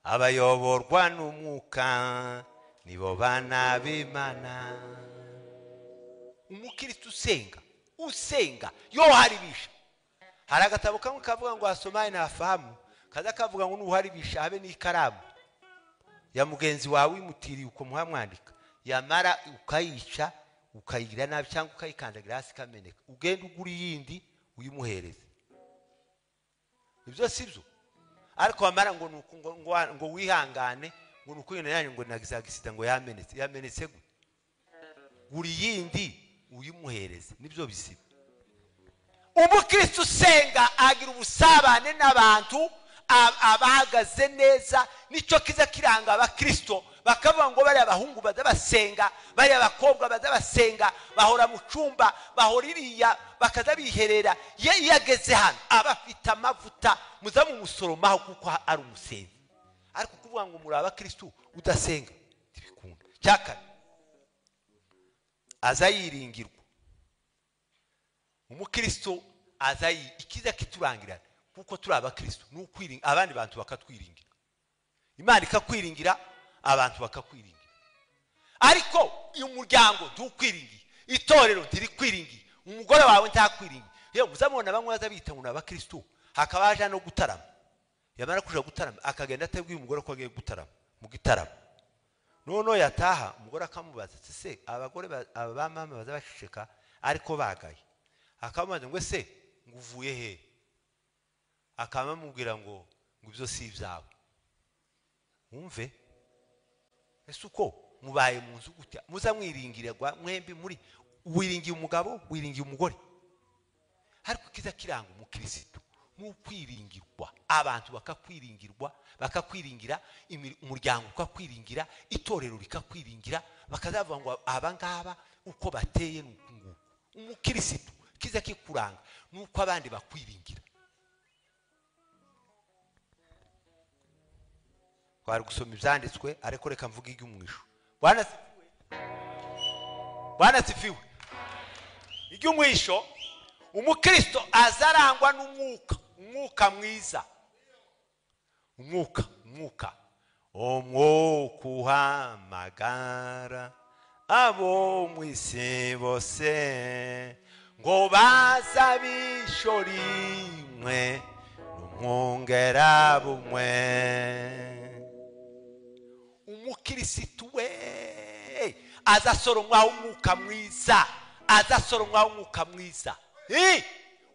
Abayoborwa n'umwuka nibo bana b'Imana. Umukristo usenga yo haribisha. Hari agatabo kamwe kavuga ngo asomaye nafahamu, Kaza kavuga ngo nuharibisha habe n'ikaramu ya mugenzi wawe imutiriye uko muhamwandika, yamara ukayica ukayigira nabi cyangwa ukayikandagira hasi ikameneka, ugenda ugura iyindi uyimuhereze. Ibyo si byo. Ariko wamara ngo nuko ngo wihangane ngo nuko yene yanyu ngo nagize agisida ngo yamenetse, yamenetse gute? Gura iyindi uyimuhereze, nibyo bisiba. Umukristo usenga agira ubusabane n'abantu, abahagaze neza. Nicyo kiza kiranga abakristo, bakavuga ngo bari abahungu bazabasenga, bari abakobwa bazabasenga, bahora mu cyumba, bahora iriya, bakaza biherera. Ye yageze hano abafite amavuta, muzamu musoromaho kuko ari umusenzi. Ariko kuvuga ngo muri abakristo udasenga ntibikunda. Cyakane aza yiringirwa. Umukristo aza ikiza kiturangirana kuko turi abakristo, n'ukwiringira abandi bantu bakatwiringira, Imana ikakwiringira, abantu bakakwiringira. Ariko uyu muryango ntukwiringiye, itorero ntirikwiringiye, umugore wawe ntakwiringiye. Yewe muzamubona bamwe baza bita ngo ni abakristo, hakaba haje no gutarama, yamara kuja gutarama akagenda atabwiye umugore ko agiye gutarama mu gitaramo. Noneho yataha umugore akamubaza ati se abagore aba mama baza baceceka ariko bagaye, akamubaza ngo ese nguvuye he? Akamamubwira ngo ibyo si ibyawe. Wumve ese uko mubaye mu nzu gutya, muzamwiringirwa mwembi, muri wiringiye umugabo, wiringiye umugore. Ariko kiza kiranga umukristo n'ukwiringirwa, abantu bakakwiringirwa, bakakwiringira, umuryango ukakwiringira, itorero rikakwiringira, bakazavuga ngo aba ngaba uko bateye nuku nguku. Umukristo kiza kikuranga nuko abandi bakwiringira. Twari gusoma ibyanditswe ariko reka mvuge iby'umwisho. Bwana sifiwe. Bwana sifiwe. Iby'umwisho, umukristo azarangwa n'umwuka, umwuka mwiza. Umwuka, umwuka. Umwuka uhamagara abo mu isi bose ngo baza bishorimwe n'umwungera bumwe. Umukirisitu we azasoromwaho umwuka mwiza, azasoromwaho umwuka mwiza.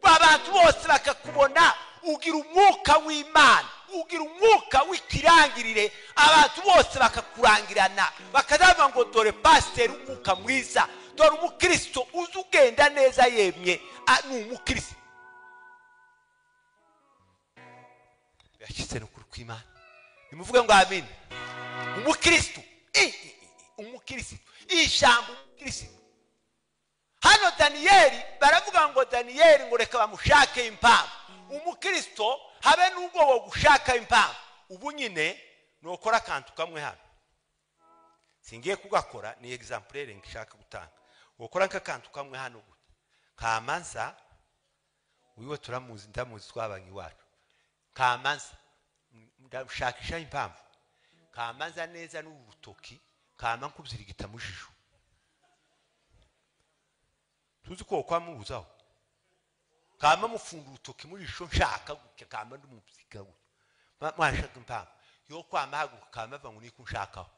Abantu bose bakakubona ugira umwuka w'Imana, ugira umwuka w'ikirangirire, abantu bose bakakurangirana, bakazavuga ngo dore pasiteri umwuka mwiza, dore umukristo uzi ugenda neza yemye, ni umukristo. Yashyize n'ukuri kw'Imana. Nimuvuge ngo amen. Umukristo, umukristo, ijambo umukristo. Hano Daniyeli baravuga ngo Daniyeli ngo reka bamushake impamvu. Umukristo habe nubwo wo gushaka impamvu. Ubu nyine nokora akantu kamwe hano, singiye kugakora, ni exemplaire ngishaka gutanga. Ukora nkakantu kamwe hano gute, Kamanza wiwe turamuzi, ndamuzi, twabanyi wacu. Kamanza ndashakisha impamvu, Kamanza neza n'urutoki, kama nkubzirigita mujisho. Tuzi ko kwamubuzaho, kama mufunda urutoki mujisho nshaka gutya, kama ndumubyiga gutya, mwashaka impamvu yo kwama haguka, kama ava ngo niko nshakaho,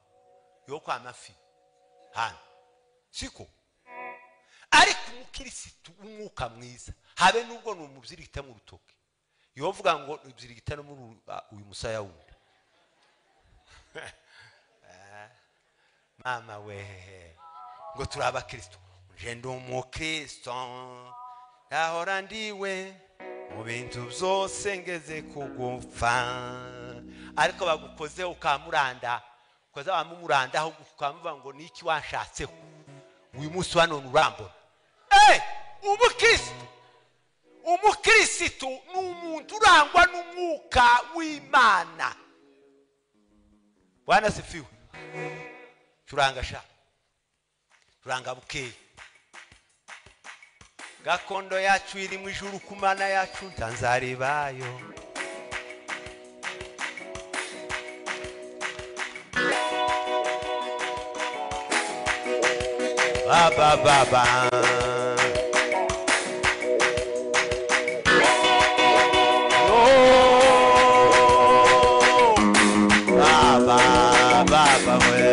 yo kwama fi hano siko. Ariko umukirisitu umwuka mwiza habe nubwo ni umubzirigita mu rutoki, yovuga ngo ubzirigita no muri uyu musaya wundi. Mama we ngo turi abakristo, nje ndi umukristo ahora ndiwe mu bintu byose ngeze kugupfa. Ariko bagukoze ukamuranda, ukoze wamumuranda aho ukamuvuga ngo niki wanshatseho uyu munsi wa none urambona. Umukristo, umukristo ni umuntu urangwa n'umwuka w'Imana. Bwana sifiwe. Turanga sha, turanga bukeye. Gakondo yacu iri mu ijuru, kumana yacu ntanzaribayo. Ba ba ba ba. Baba we.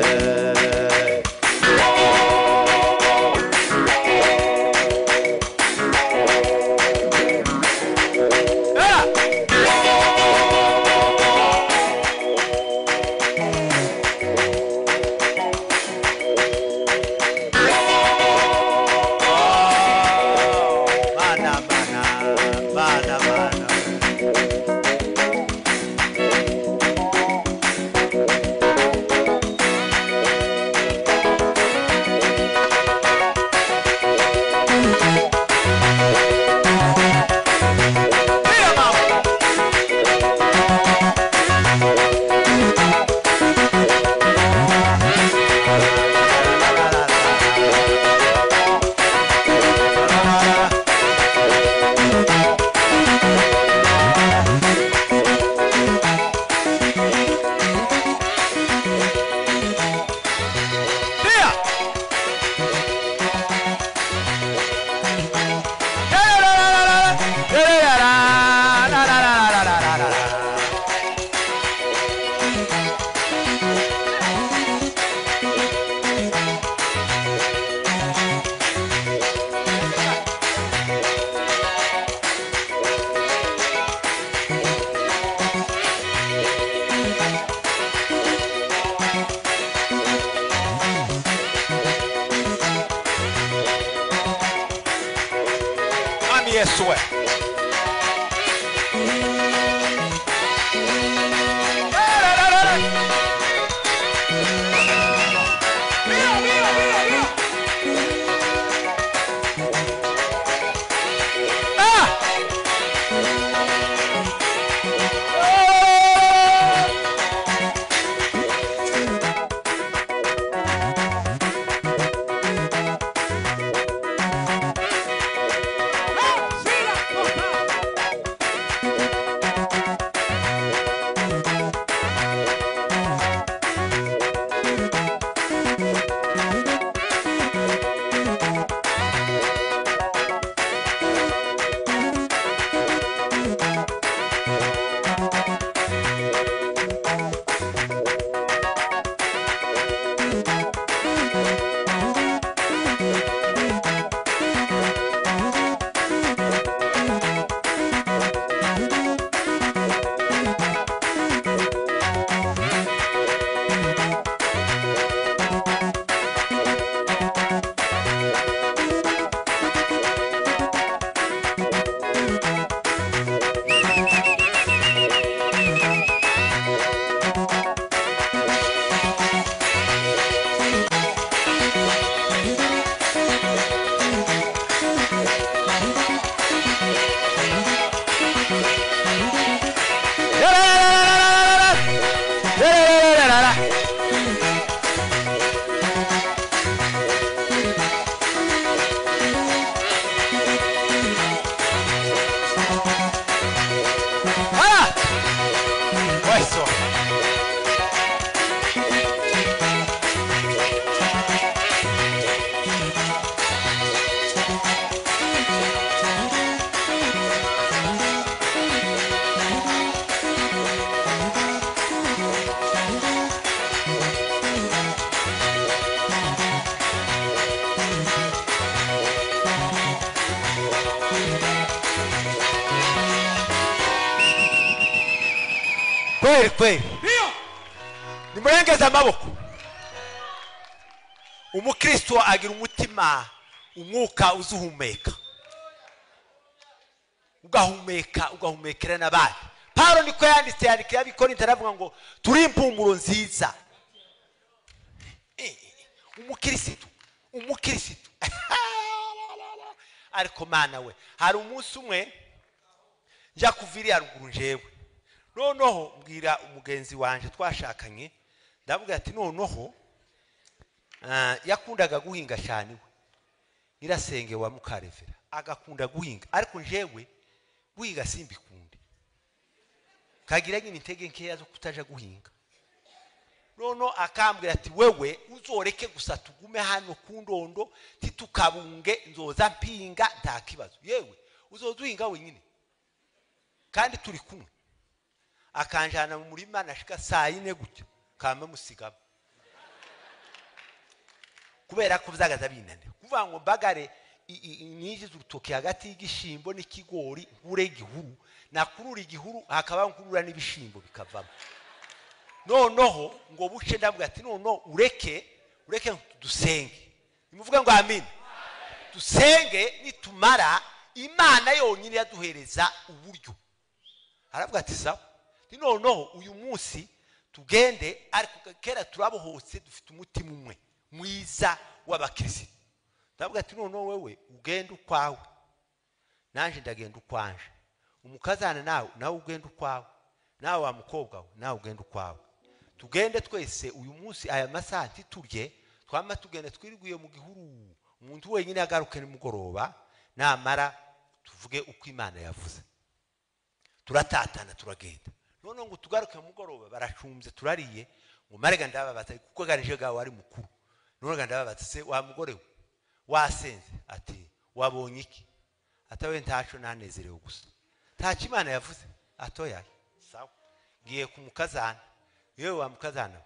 Kweli kweli. Nimurengeze amaboko. Umukristo agira umutima umwuka uzuhumeka. Ugahumeka ugahumekera n'abandi. Paulo niko yanditse yandikira abikorinto aravuga ngo turi impumuro nziza. Umukristo umukristo ariko mana we hari umunsi umwe njya kuviriya ruguru njewe. Noneho mbwira umugenzi wanje twashakanye ndavuga ati noneho yakundaga guhinga cyane we nyirasenge wa mukarevera agakunda guhinga ariko njewe guhinga simbikunde kagira nyine intege nkeya zo kutaja guhinga. Noneho akambwira ati wewe uzoreke gusa tugume hano ku ndondo titukabunge nzoza mpinga nta kibazo, yewe uzoduhinga wenyine kandi turi kumwe. Akanjana mu murima nashika saa 4 gutya kama musigaba Kubera ko byagaza binanira kuvuga ngo mbagare ninjize urutoki hagati y'igishimbo n'ikigori nkure igihuru, nakurura igihuru hakaba nkurura n'ibishimbo bikavamo. Noneho ngo buce ndavuga ati noneho ureke dusenge. Nimuvuga ngo amen. Dusenge nitumara Imana yonyine yaduhereza uburyo. Aravuga ati sawa, noneho uyu munsi tugende, ariko kera turabohotse dufite umutima umwe mwiza w'abakristo. Ndavuga ati noneho wewe ugenda ukwawe, nanje ndagenda ukwanje, umukazana nawe ugenda ukwawe, nawe wa mukobwa we nawe ugenda ukwawe, tugende twese uyu munsi aya masaha ntiturye, twama tugenda twiriguye mu gihuru, umuntu wenyine agaruke nimugoroba, namara tuvuge uko Imana yavuze. Turatatana turagenda. None ngo tugaruke mugoroba baracumbye turariye, ngo marega ndababaza kuko ganije gawe ari mukuru. None ndababaza se wa mugore we wasenze? Ati wabonye iki? Atawe ntaco nanezerewe gusa. Ntaco Imana yavuze? Atoya. Sawa, ngiye kumukazana. Yewe wa mukazana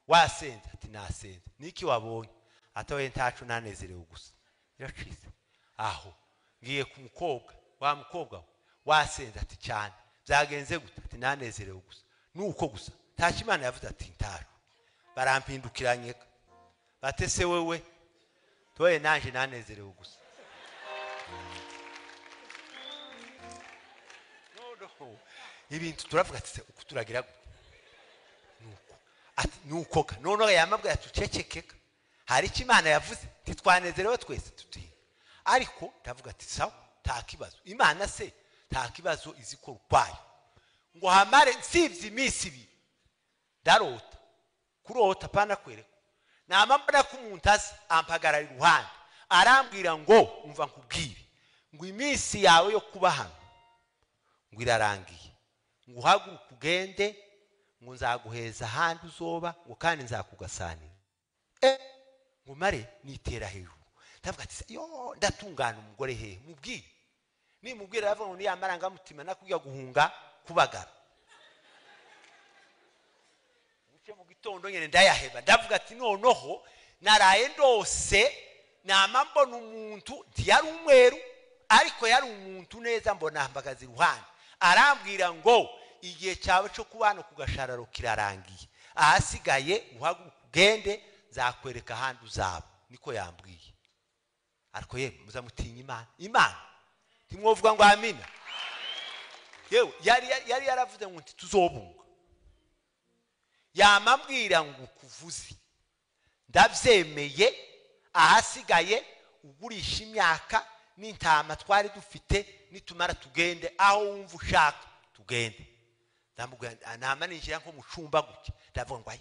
wasenze? Ati nasenze. Niki wabonye? Atawe ntaco nanezerewe gusa. Iracitse. Aho ngiye kumukobwa, wa mukobwa wasenze? Ati cyane. Byagenze gute? Ati nanezerewe gusa. Nuko gusa ntaco Imana yavuze? Ati ntaco. Barampindukiranye batese wewe toye nanje nanezerewe gusa. No ibintu turavuga ati uko turagira gute? Nuko ati nuko none yamabwa atucecekeka hari icyo Imana yavuze ntitwanezerewe twese tuti. Ariko ndavuga ati sawa, nta kibazo, Imana se nta kibazo izikora ukwayo. Ngo hamare nsivye iminsi ibiri ndarota, kurota pana kwereka, namambona ko umuntu aza ampagarara iruhande arambwira ngo umva nkubwire ngo iminsi yawe yo kuba hano ngo irarangiye, ngo uhaguruke ugende, ngo nzaguheza ahandi uzoba, ngo kandi nzakugasanira. Ngo mare nitera hejuru ndavuga ati yo ndatungana umugore hehe mubwire. Nimubwira aravuga ngo niyamarangamutima nakujya guhunga kubagara. Buce mu gitondo nyene ndayaheba, ndavuga ati noneho naraye ndose nama mbona umuntu ntiyari umweru ariko yari umuntu neza, mbona hambagaza iruhande arambwira ngo igihe cyawe cyo kubana ku gashararo kirarangiye, ahasigaye uhaguruke ugende nzakwereka ahandi uzaba. Niko yambwiye. Ariko ye muzamutinya Imana. Imana ntimwovuga ngo amina. Yewe yari yaravuze ngo ntituzobunga, yamambwira ngo kuvuze ndabyemeye, ahasigaye ugurisha imyaka n'intama twari dufite, nitumara tugende aho wumva ushaka tugende. Ndamubwira nama ninjira nko mu cumba gutya, ndavuga ngo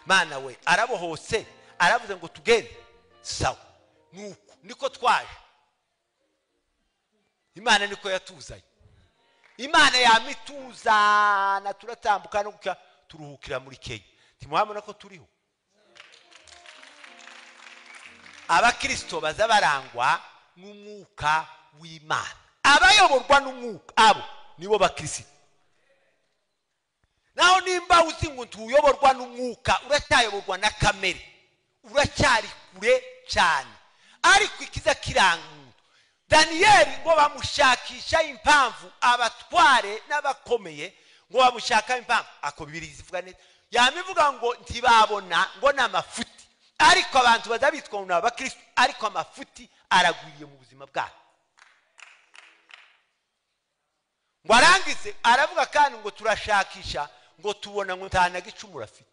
Mana we arabohose aravuze ngo tugende. Sawa, nuko niko twaje. Imana niko yatuzanye. Imana yamituzana turatambuka no turuhukira muri Kenya. Ntimuhabona ko turiho. Abakristo baza barangwa n'umwuka w'Imana, abayoborwa n'umwuka abo nibo bakristo. Naho nimba uzi ngo ntuyoborwa n'umwuka, uracyayoborwa na kamere, uracyari kure cyane. Ariko ikiza kiranga umuntu, Daniyeli ngo bamushakisha impamvu, abatware n'abakomeye ngo bamushaka impamvu, ako Bibiliya ivuga neza yamivuga ngo ntibabona ngo n'amafuti. Ariko abantu bazabitwa ngo n'abakristo, ariko amafuti aragwiriye mu buzima bwabo. Ngo arangize aravuga kandi ngo turashakisha ngo tubona ngo nta na gicumuro afite.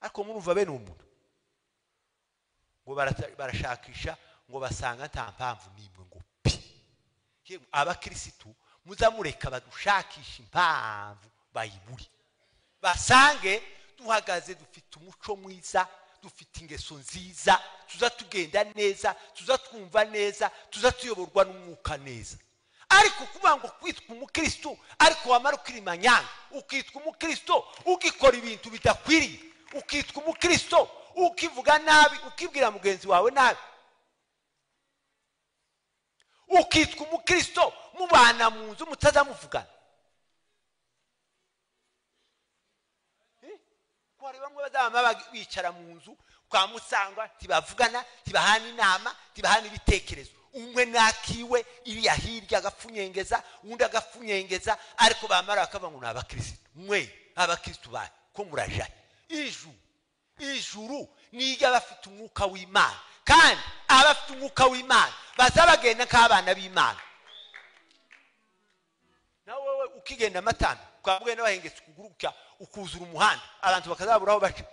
Ariko murumva bene umuntu ngo barashakisha ngo basanga nta mpamvu nimwe ngo pi. Abakristo muzamureka badushakisha impamvu bayiburi, basange duhagaze dufite umuco mwiza, dufite ingeso nziza, tuza tugenda neza, tuza twumva neza, tuza tuyoborwa n'umwuka neza. Ariko kuvuga ngo kwitwa umukristo ariko wamara ukirimanyanga, ukitwa umukristo ugikora ibintu bidakwiriye, ukitwa umukristo ukivuga nabi, ukibwira mugenzi wawe nabi, ukitwa umukristo mubana mu nzu mutazamuvugana. Ariko hari bamwe bazaba bicara mu nzu kwa musangwa, ntibavugana, ntibahana inama, ntibahana ibitekerezo. Umwe nakiwe iriya hirya agapfunyengeza, undi agapfunyengeza, ariko bamara bakavuga ngo ni abakirisitu. Mwe abakirisitu ba ko murajaye. Ijuru ni abafite umwuka w'Imana, kandi abafite umwuka w'Imana bazabagenda nk'abana b'Imana. Nawe wowe ukigenda amatana ukabwena bahengetse ukuguru ukuzura umuhanda, abantu bakazabura aho baca,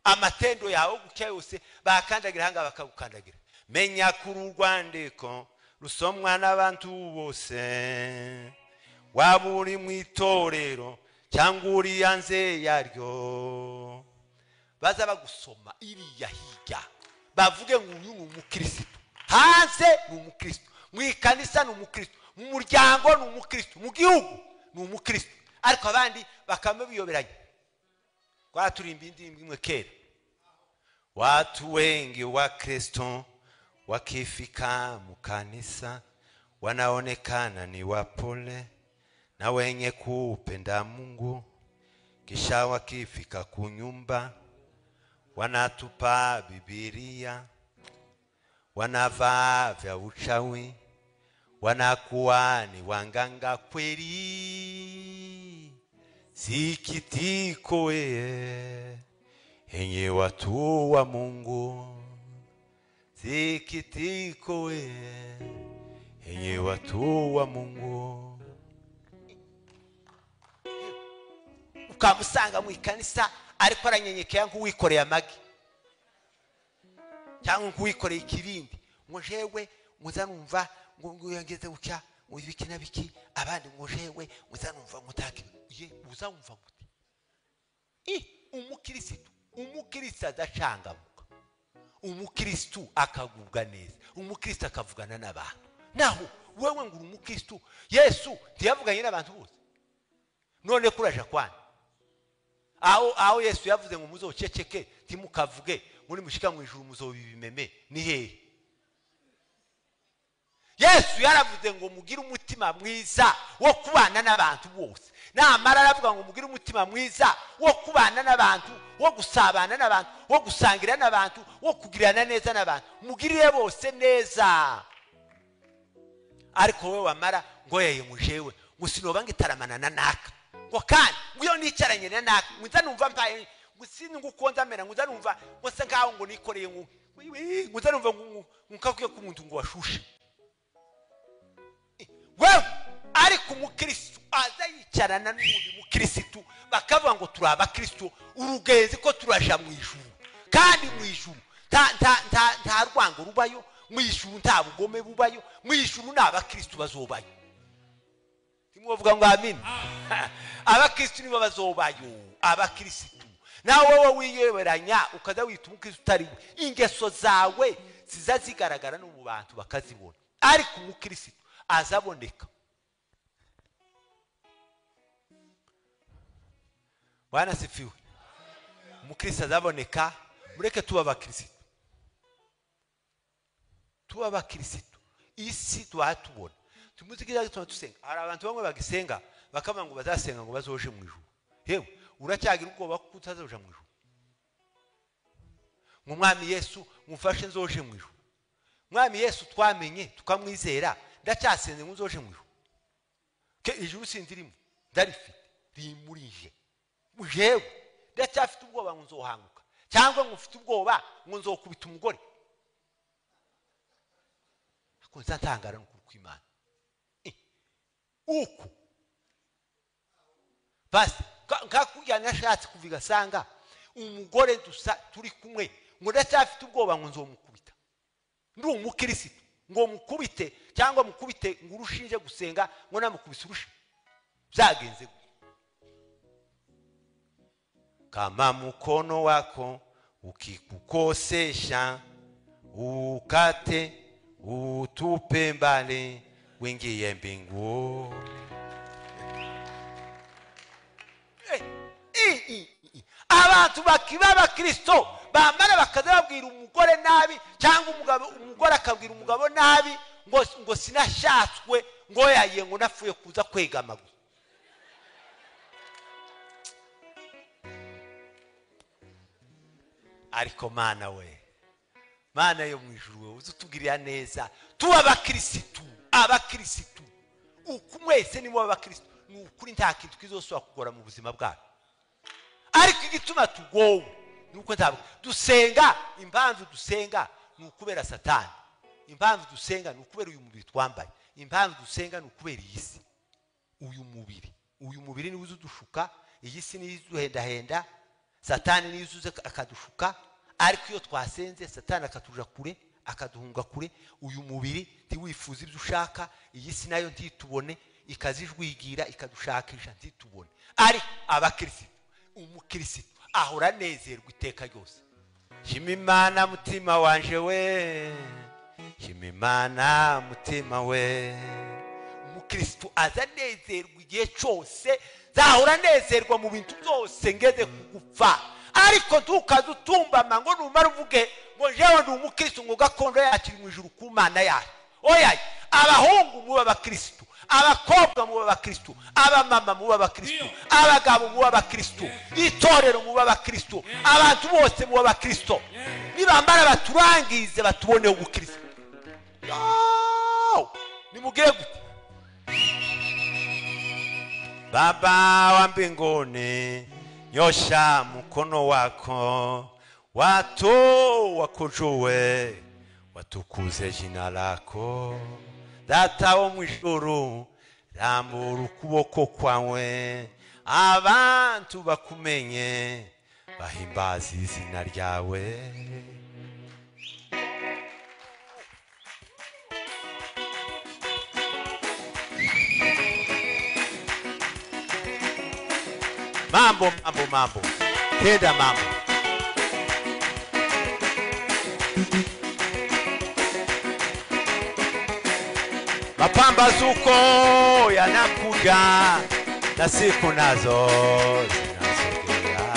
amatendo yawe gutya yose bakandagira hanga bakagukandagira. Menya kuri urwandiko rusomwa n'abantu bose, waba uri mu itorero cyangwa uri hanze yaryo, baza bagusoma iriya hirya bavuge ngo uyu ni umukirisitu. Hanze ni umukirisitu, mu ikanisa ni umukirisitu, mu muryango ni umukirisitu, mu gihugu ni umukirisitu. Ariko abandi bakaba biyoberanye. Twaturimba indirimbo imwe kera, watu wengi wa Kristo wakifika mukanisa wanaonekana ni wapole na wenye kupenda Mungu, kisha wakifika kunyumba wanatupa Biblia, wanavaa vya uchawi, wanakuwa ni wanganga kweli. Sikitiko enye watu wa Mungu, sikitiko enye watu wa Mungu. Ukamusanga mu ikanisa ariko aranyenyekera nk'uwikoreye amagi cyangwa nk'uwikoreye ikibindi, ngo jewe muzanumva ngo yangeze gutya ngo ibiki na biki, abandi ngo jewe muzanumva ngo taki ye uzamva gute. Umukirisitu, umukirisitu adacangamuka, umukirisitu akagubwa neza, umukirisitu akavugana n'abantu. Naho wewe ngo umukirisitu, Yesu ntiyavuganye n'abantu bose. None kuraja kwana aho Yesu yavuze ngo muzoceceke ntimukavuge, muri mushika mu ijuru muzobibimeme, ni hehe? Yesu yaravuze ngo mugire umutima mwiza wo kubana n'abantu bose. Namara aravuga ngo mugire umutima mwiza wo kubana n'abantu, wo gusabana n'abantu, wo gusangira n'abantu, wo kugirana neza n'abantu, mugirire bose neza. Ariko wewe wamara ngo yeye mujewe ngo sinoba ngitaramana na naka, ngo kandi ngo nicaranye na naka, ngo nzanumva mpaye, ngo singukonza mera, ngo nzanumva ngo se nkaho ngo nikoreye, ngo nzanumva ngo nkakuye ku muntu ngo washushe. Wewe ariko umukristo aza yicarana n'undi mukristo bakavuga ngo turi abakristo, urugenzi ko turaja mu ijuru. Kandi mu ijuru nta rwango rubayo, mu ijuru nta bugome bubayo, mu ijuru ni abakristo bazobayo. Timwovuga ngo amen. Abakristo nibo bazobayo, abakristo. Nawe wowe wiyeberanya ukaza wita umukristo utari we, ingeso zawe zizazigaragara no mu bantu bakazibona. Ariko umukristo azaboneka. Bwana sifiwe. Umukristo azaboneka. Mureke tuba abakristo, tuba abakristo. Isi twatubona tumuzikiza tuma tusenga. Hari abantu bamwe bagisenga bakavuga ngo bazasenga ngo bazoje mu ijuru. Hewe uracyagira ubwoba ko utazoja mu ijuru? Ngo Mwami Yesu mufashe nzoje mu ijuru. Mwami Yesu twamenye tukamwizera, ndacyasenze ngo nzoje mu ijuru. Ke ijuru sindirimo, ndarifite rimurije. Jewe ndacyafite ubwoba ngo nzohanguka, cyangwa ngo mfite ubwoba ngo nzokubita umugore. Ako nzatangara no kw'Imana. Uku basi nkakujya nashatse kuviga sanga umugore dusa turi kumwe ngo ndacyafite ubwoba ngo nzomukubita. Ndi umukirisitu ngo mukubite cyangwa mukubite ngo urushinje gusenga ngo namukubise urushe. Byagenze kama mkono wako ukikukosesha ukate utupe mbali wingiye mbingu. Abantu bakiba abakristo bamara bakaza babwira umugore nabi, cyangwa umugabo umugore akabwira umugabo nabi ngo sinashatswe, ngo yaye ngo napfuye kuza kwegama gusa. Ariko Mana we, Mana yo mu ijuru we, uzutugirira neza tuba abakirisitu, abakirisitu uku mwese ni muba abakirisitu. Ni ukuri nta kintu kizosubira kugora mu buzima bwacu. Ariko igituma tugowe ni uko ntabwo dusenga. Impamvu dusenga ni ukubera Satani, impamvu dusenga ni ukubera uyu mubiri twambaye, impamvu dusenga ni ukubera iyi si. Uyu mubiri niwo uzudushuka, iyi si niyo izuhendahenda, Satani niyo izuze akadushuka. Ariko iyo twasenze Satani akatuja kure, akaduhunga kure. Uyu mubiri ntiwifuza ibyo ushaka, iyi si nayo ntitubone, ikazijwigira ikadushakisha ntitubone. Ariko abakirisitu, umukirisitu ahora anezerwa iteka ryose. Shima Imana mutima wanje we, shima Imana mutima we. Umukirisitu aza anezerwa igihe cyose, zahora anezerwa mu bintu byose ngeze kugupfa. Ariko ntukaze utumbama ngo numara uvuge ngo jewe ndi umukirisitu, ngo gakondo yacu iri mu ijuru ku Mana yacu. Oya, abahungu muba abakirisitu, abakobwa muba abakirisitu, abamama muba abakirisitu, abagabo muba abakirisitu, itorero muba abakirisitu, abantu bose muba abakirisitu. Nibambara baturangize batubone ubukirisitu. Nimugire gute? Baba wa mbinguni, nyosha mkono wako, watu wakujue, watukuze jina lako. Data wo mu ijuru, rambura ukuboko kwawe, abantu bakumenye, bahimbaze izina ryawe. Mambo, mambo, mambo. Tenda mambo. Mapambazuko yanakuja na siku nazo zinasogea.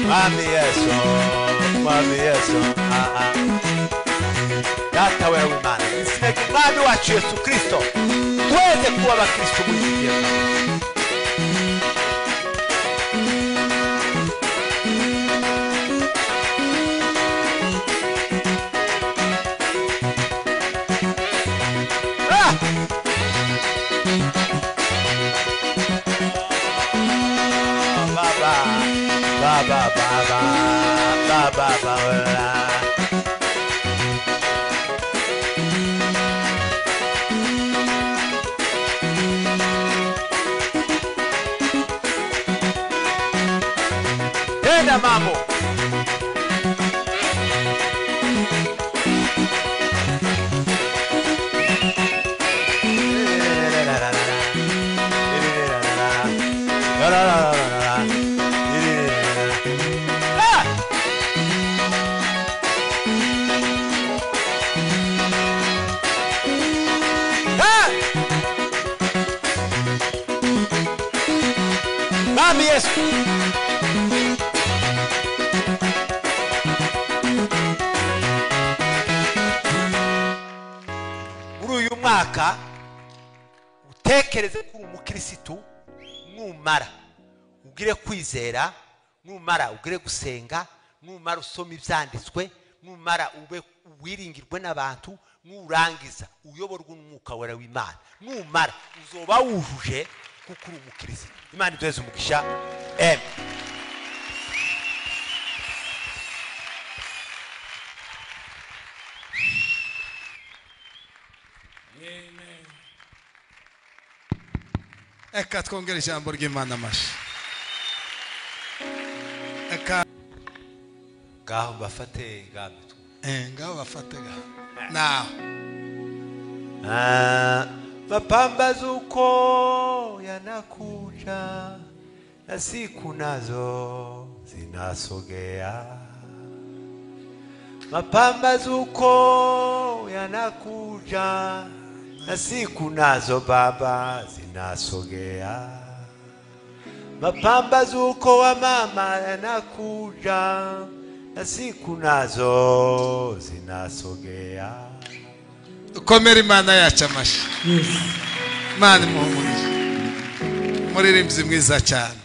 Mwami Yesu, Mwami Yesu, Data wewe Imana, izina ry'Umwami wacu Yesu Kristo, tweze kuba abakristo muri iki gihe. Ba ba ba ba ba ba ba. Tenda mambo. Mwami Yesu. Muri uyu mwaka utekereze kuri umukirisitu, numara ugire kwizera, numara ugire gusenga, numara usoma ibyanditswe, numara ube wiringirwe n'abantu, nurangiza uyoborwe n'umwuka wera w'Imana, numara uzoba wujuje kuko uri umukirisitu. Imana iduheze umugisha. Amen.
Amen.
Eka twongere ijambo ry'Imana amashyi. Eka
Ngaho bafate gambe.
Ngaho bafate naho.
Mapambazuko yanakuja na siku nazo zinasogea. Mapambazuko yanakuja na siku nazo baba zinasogea. Mapambazuko wa mama yanakuja na siku nazo zinasogea.
Komera Imana yacu amashyi. Imana imuhe umugisha. Umuririmbyi mwiza cyane.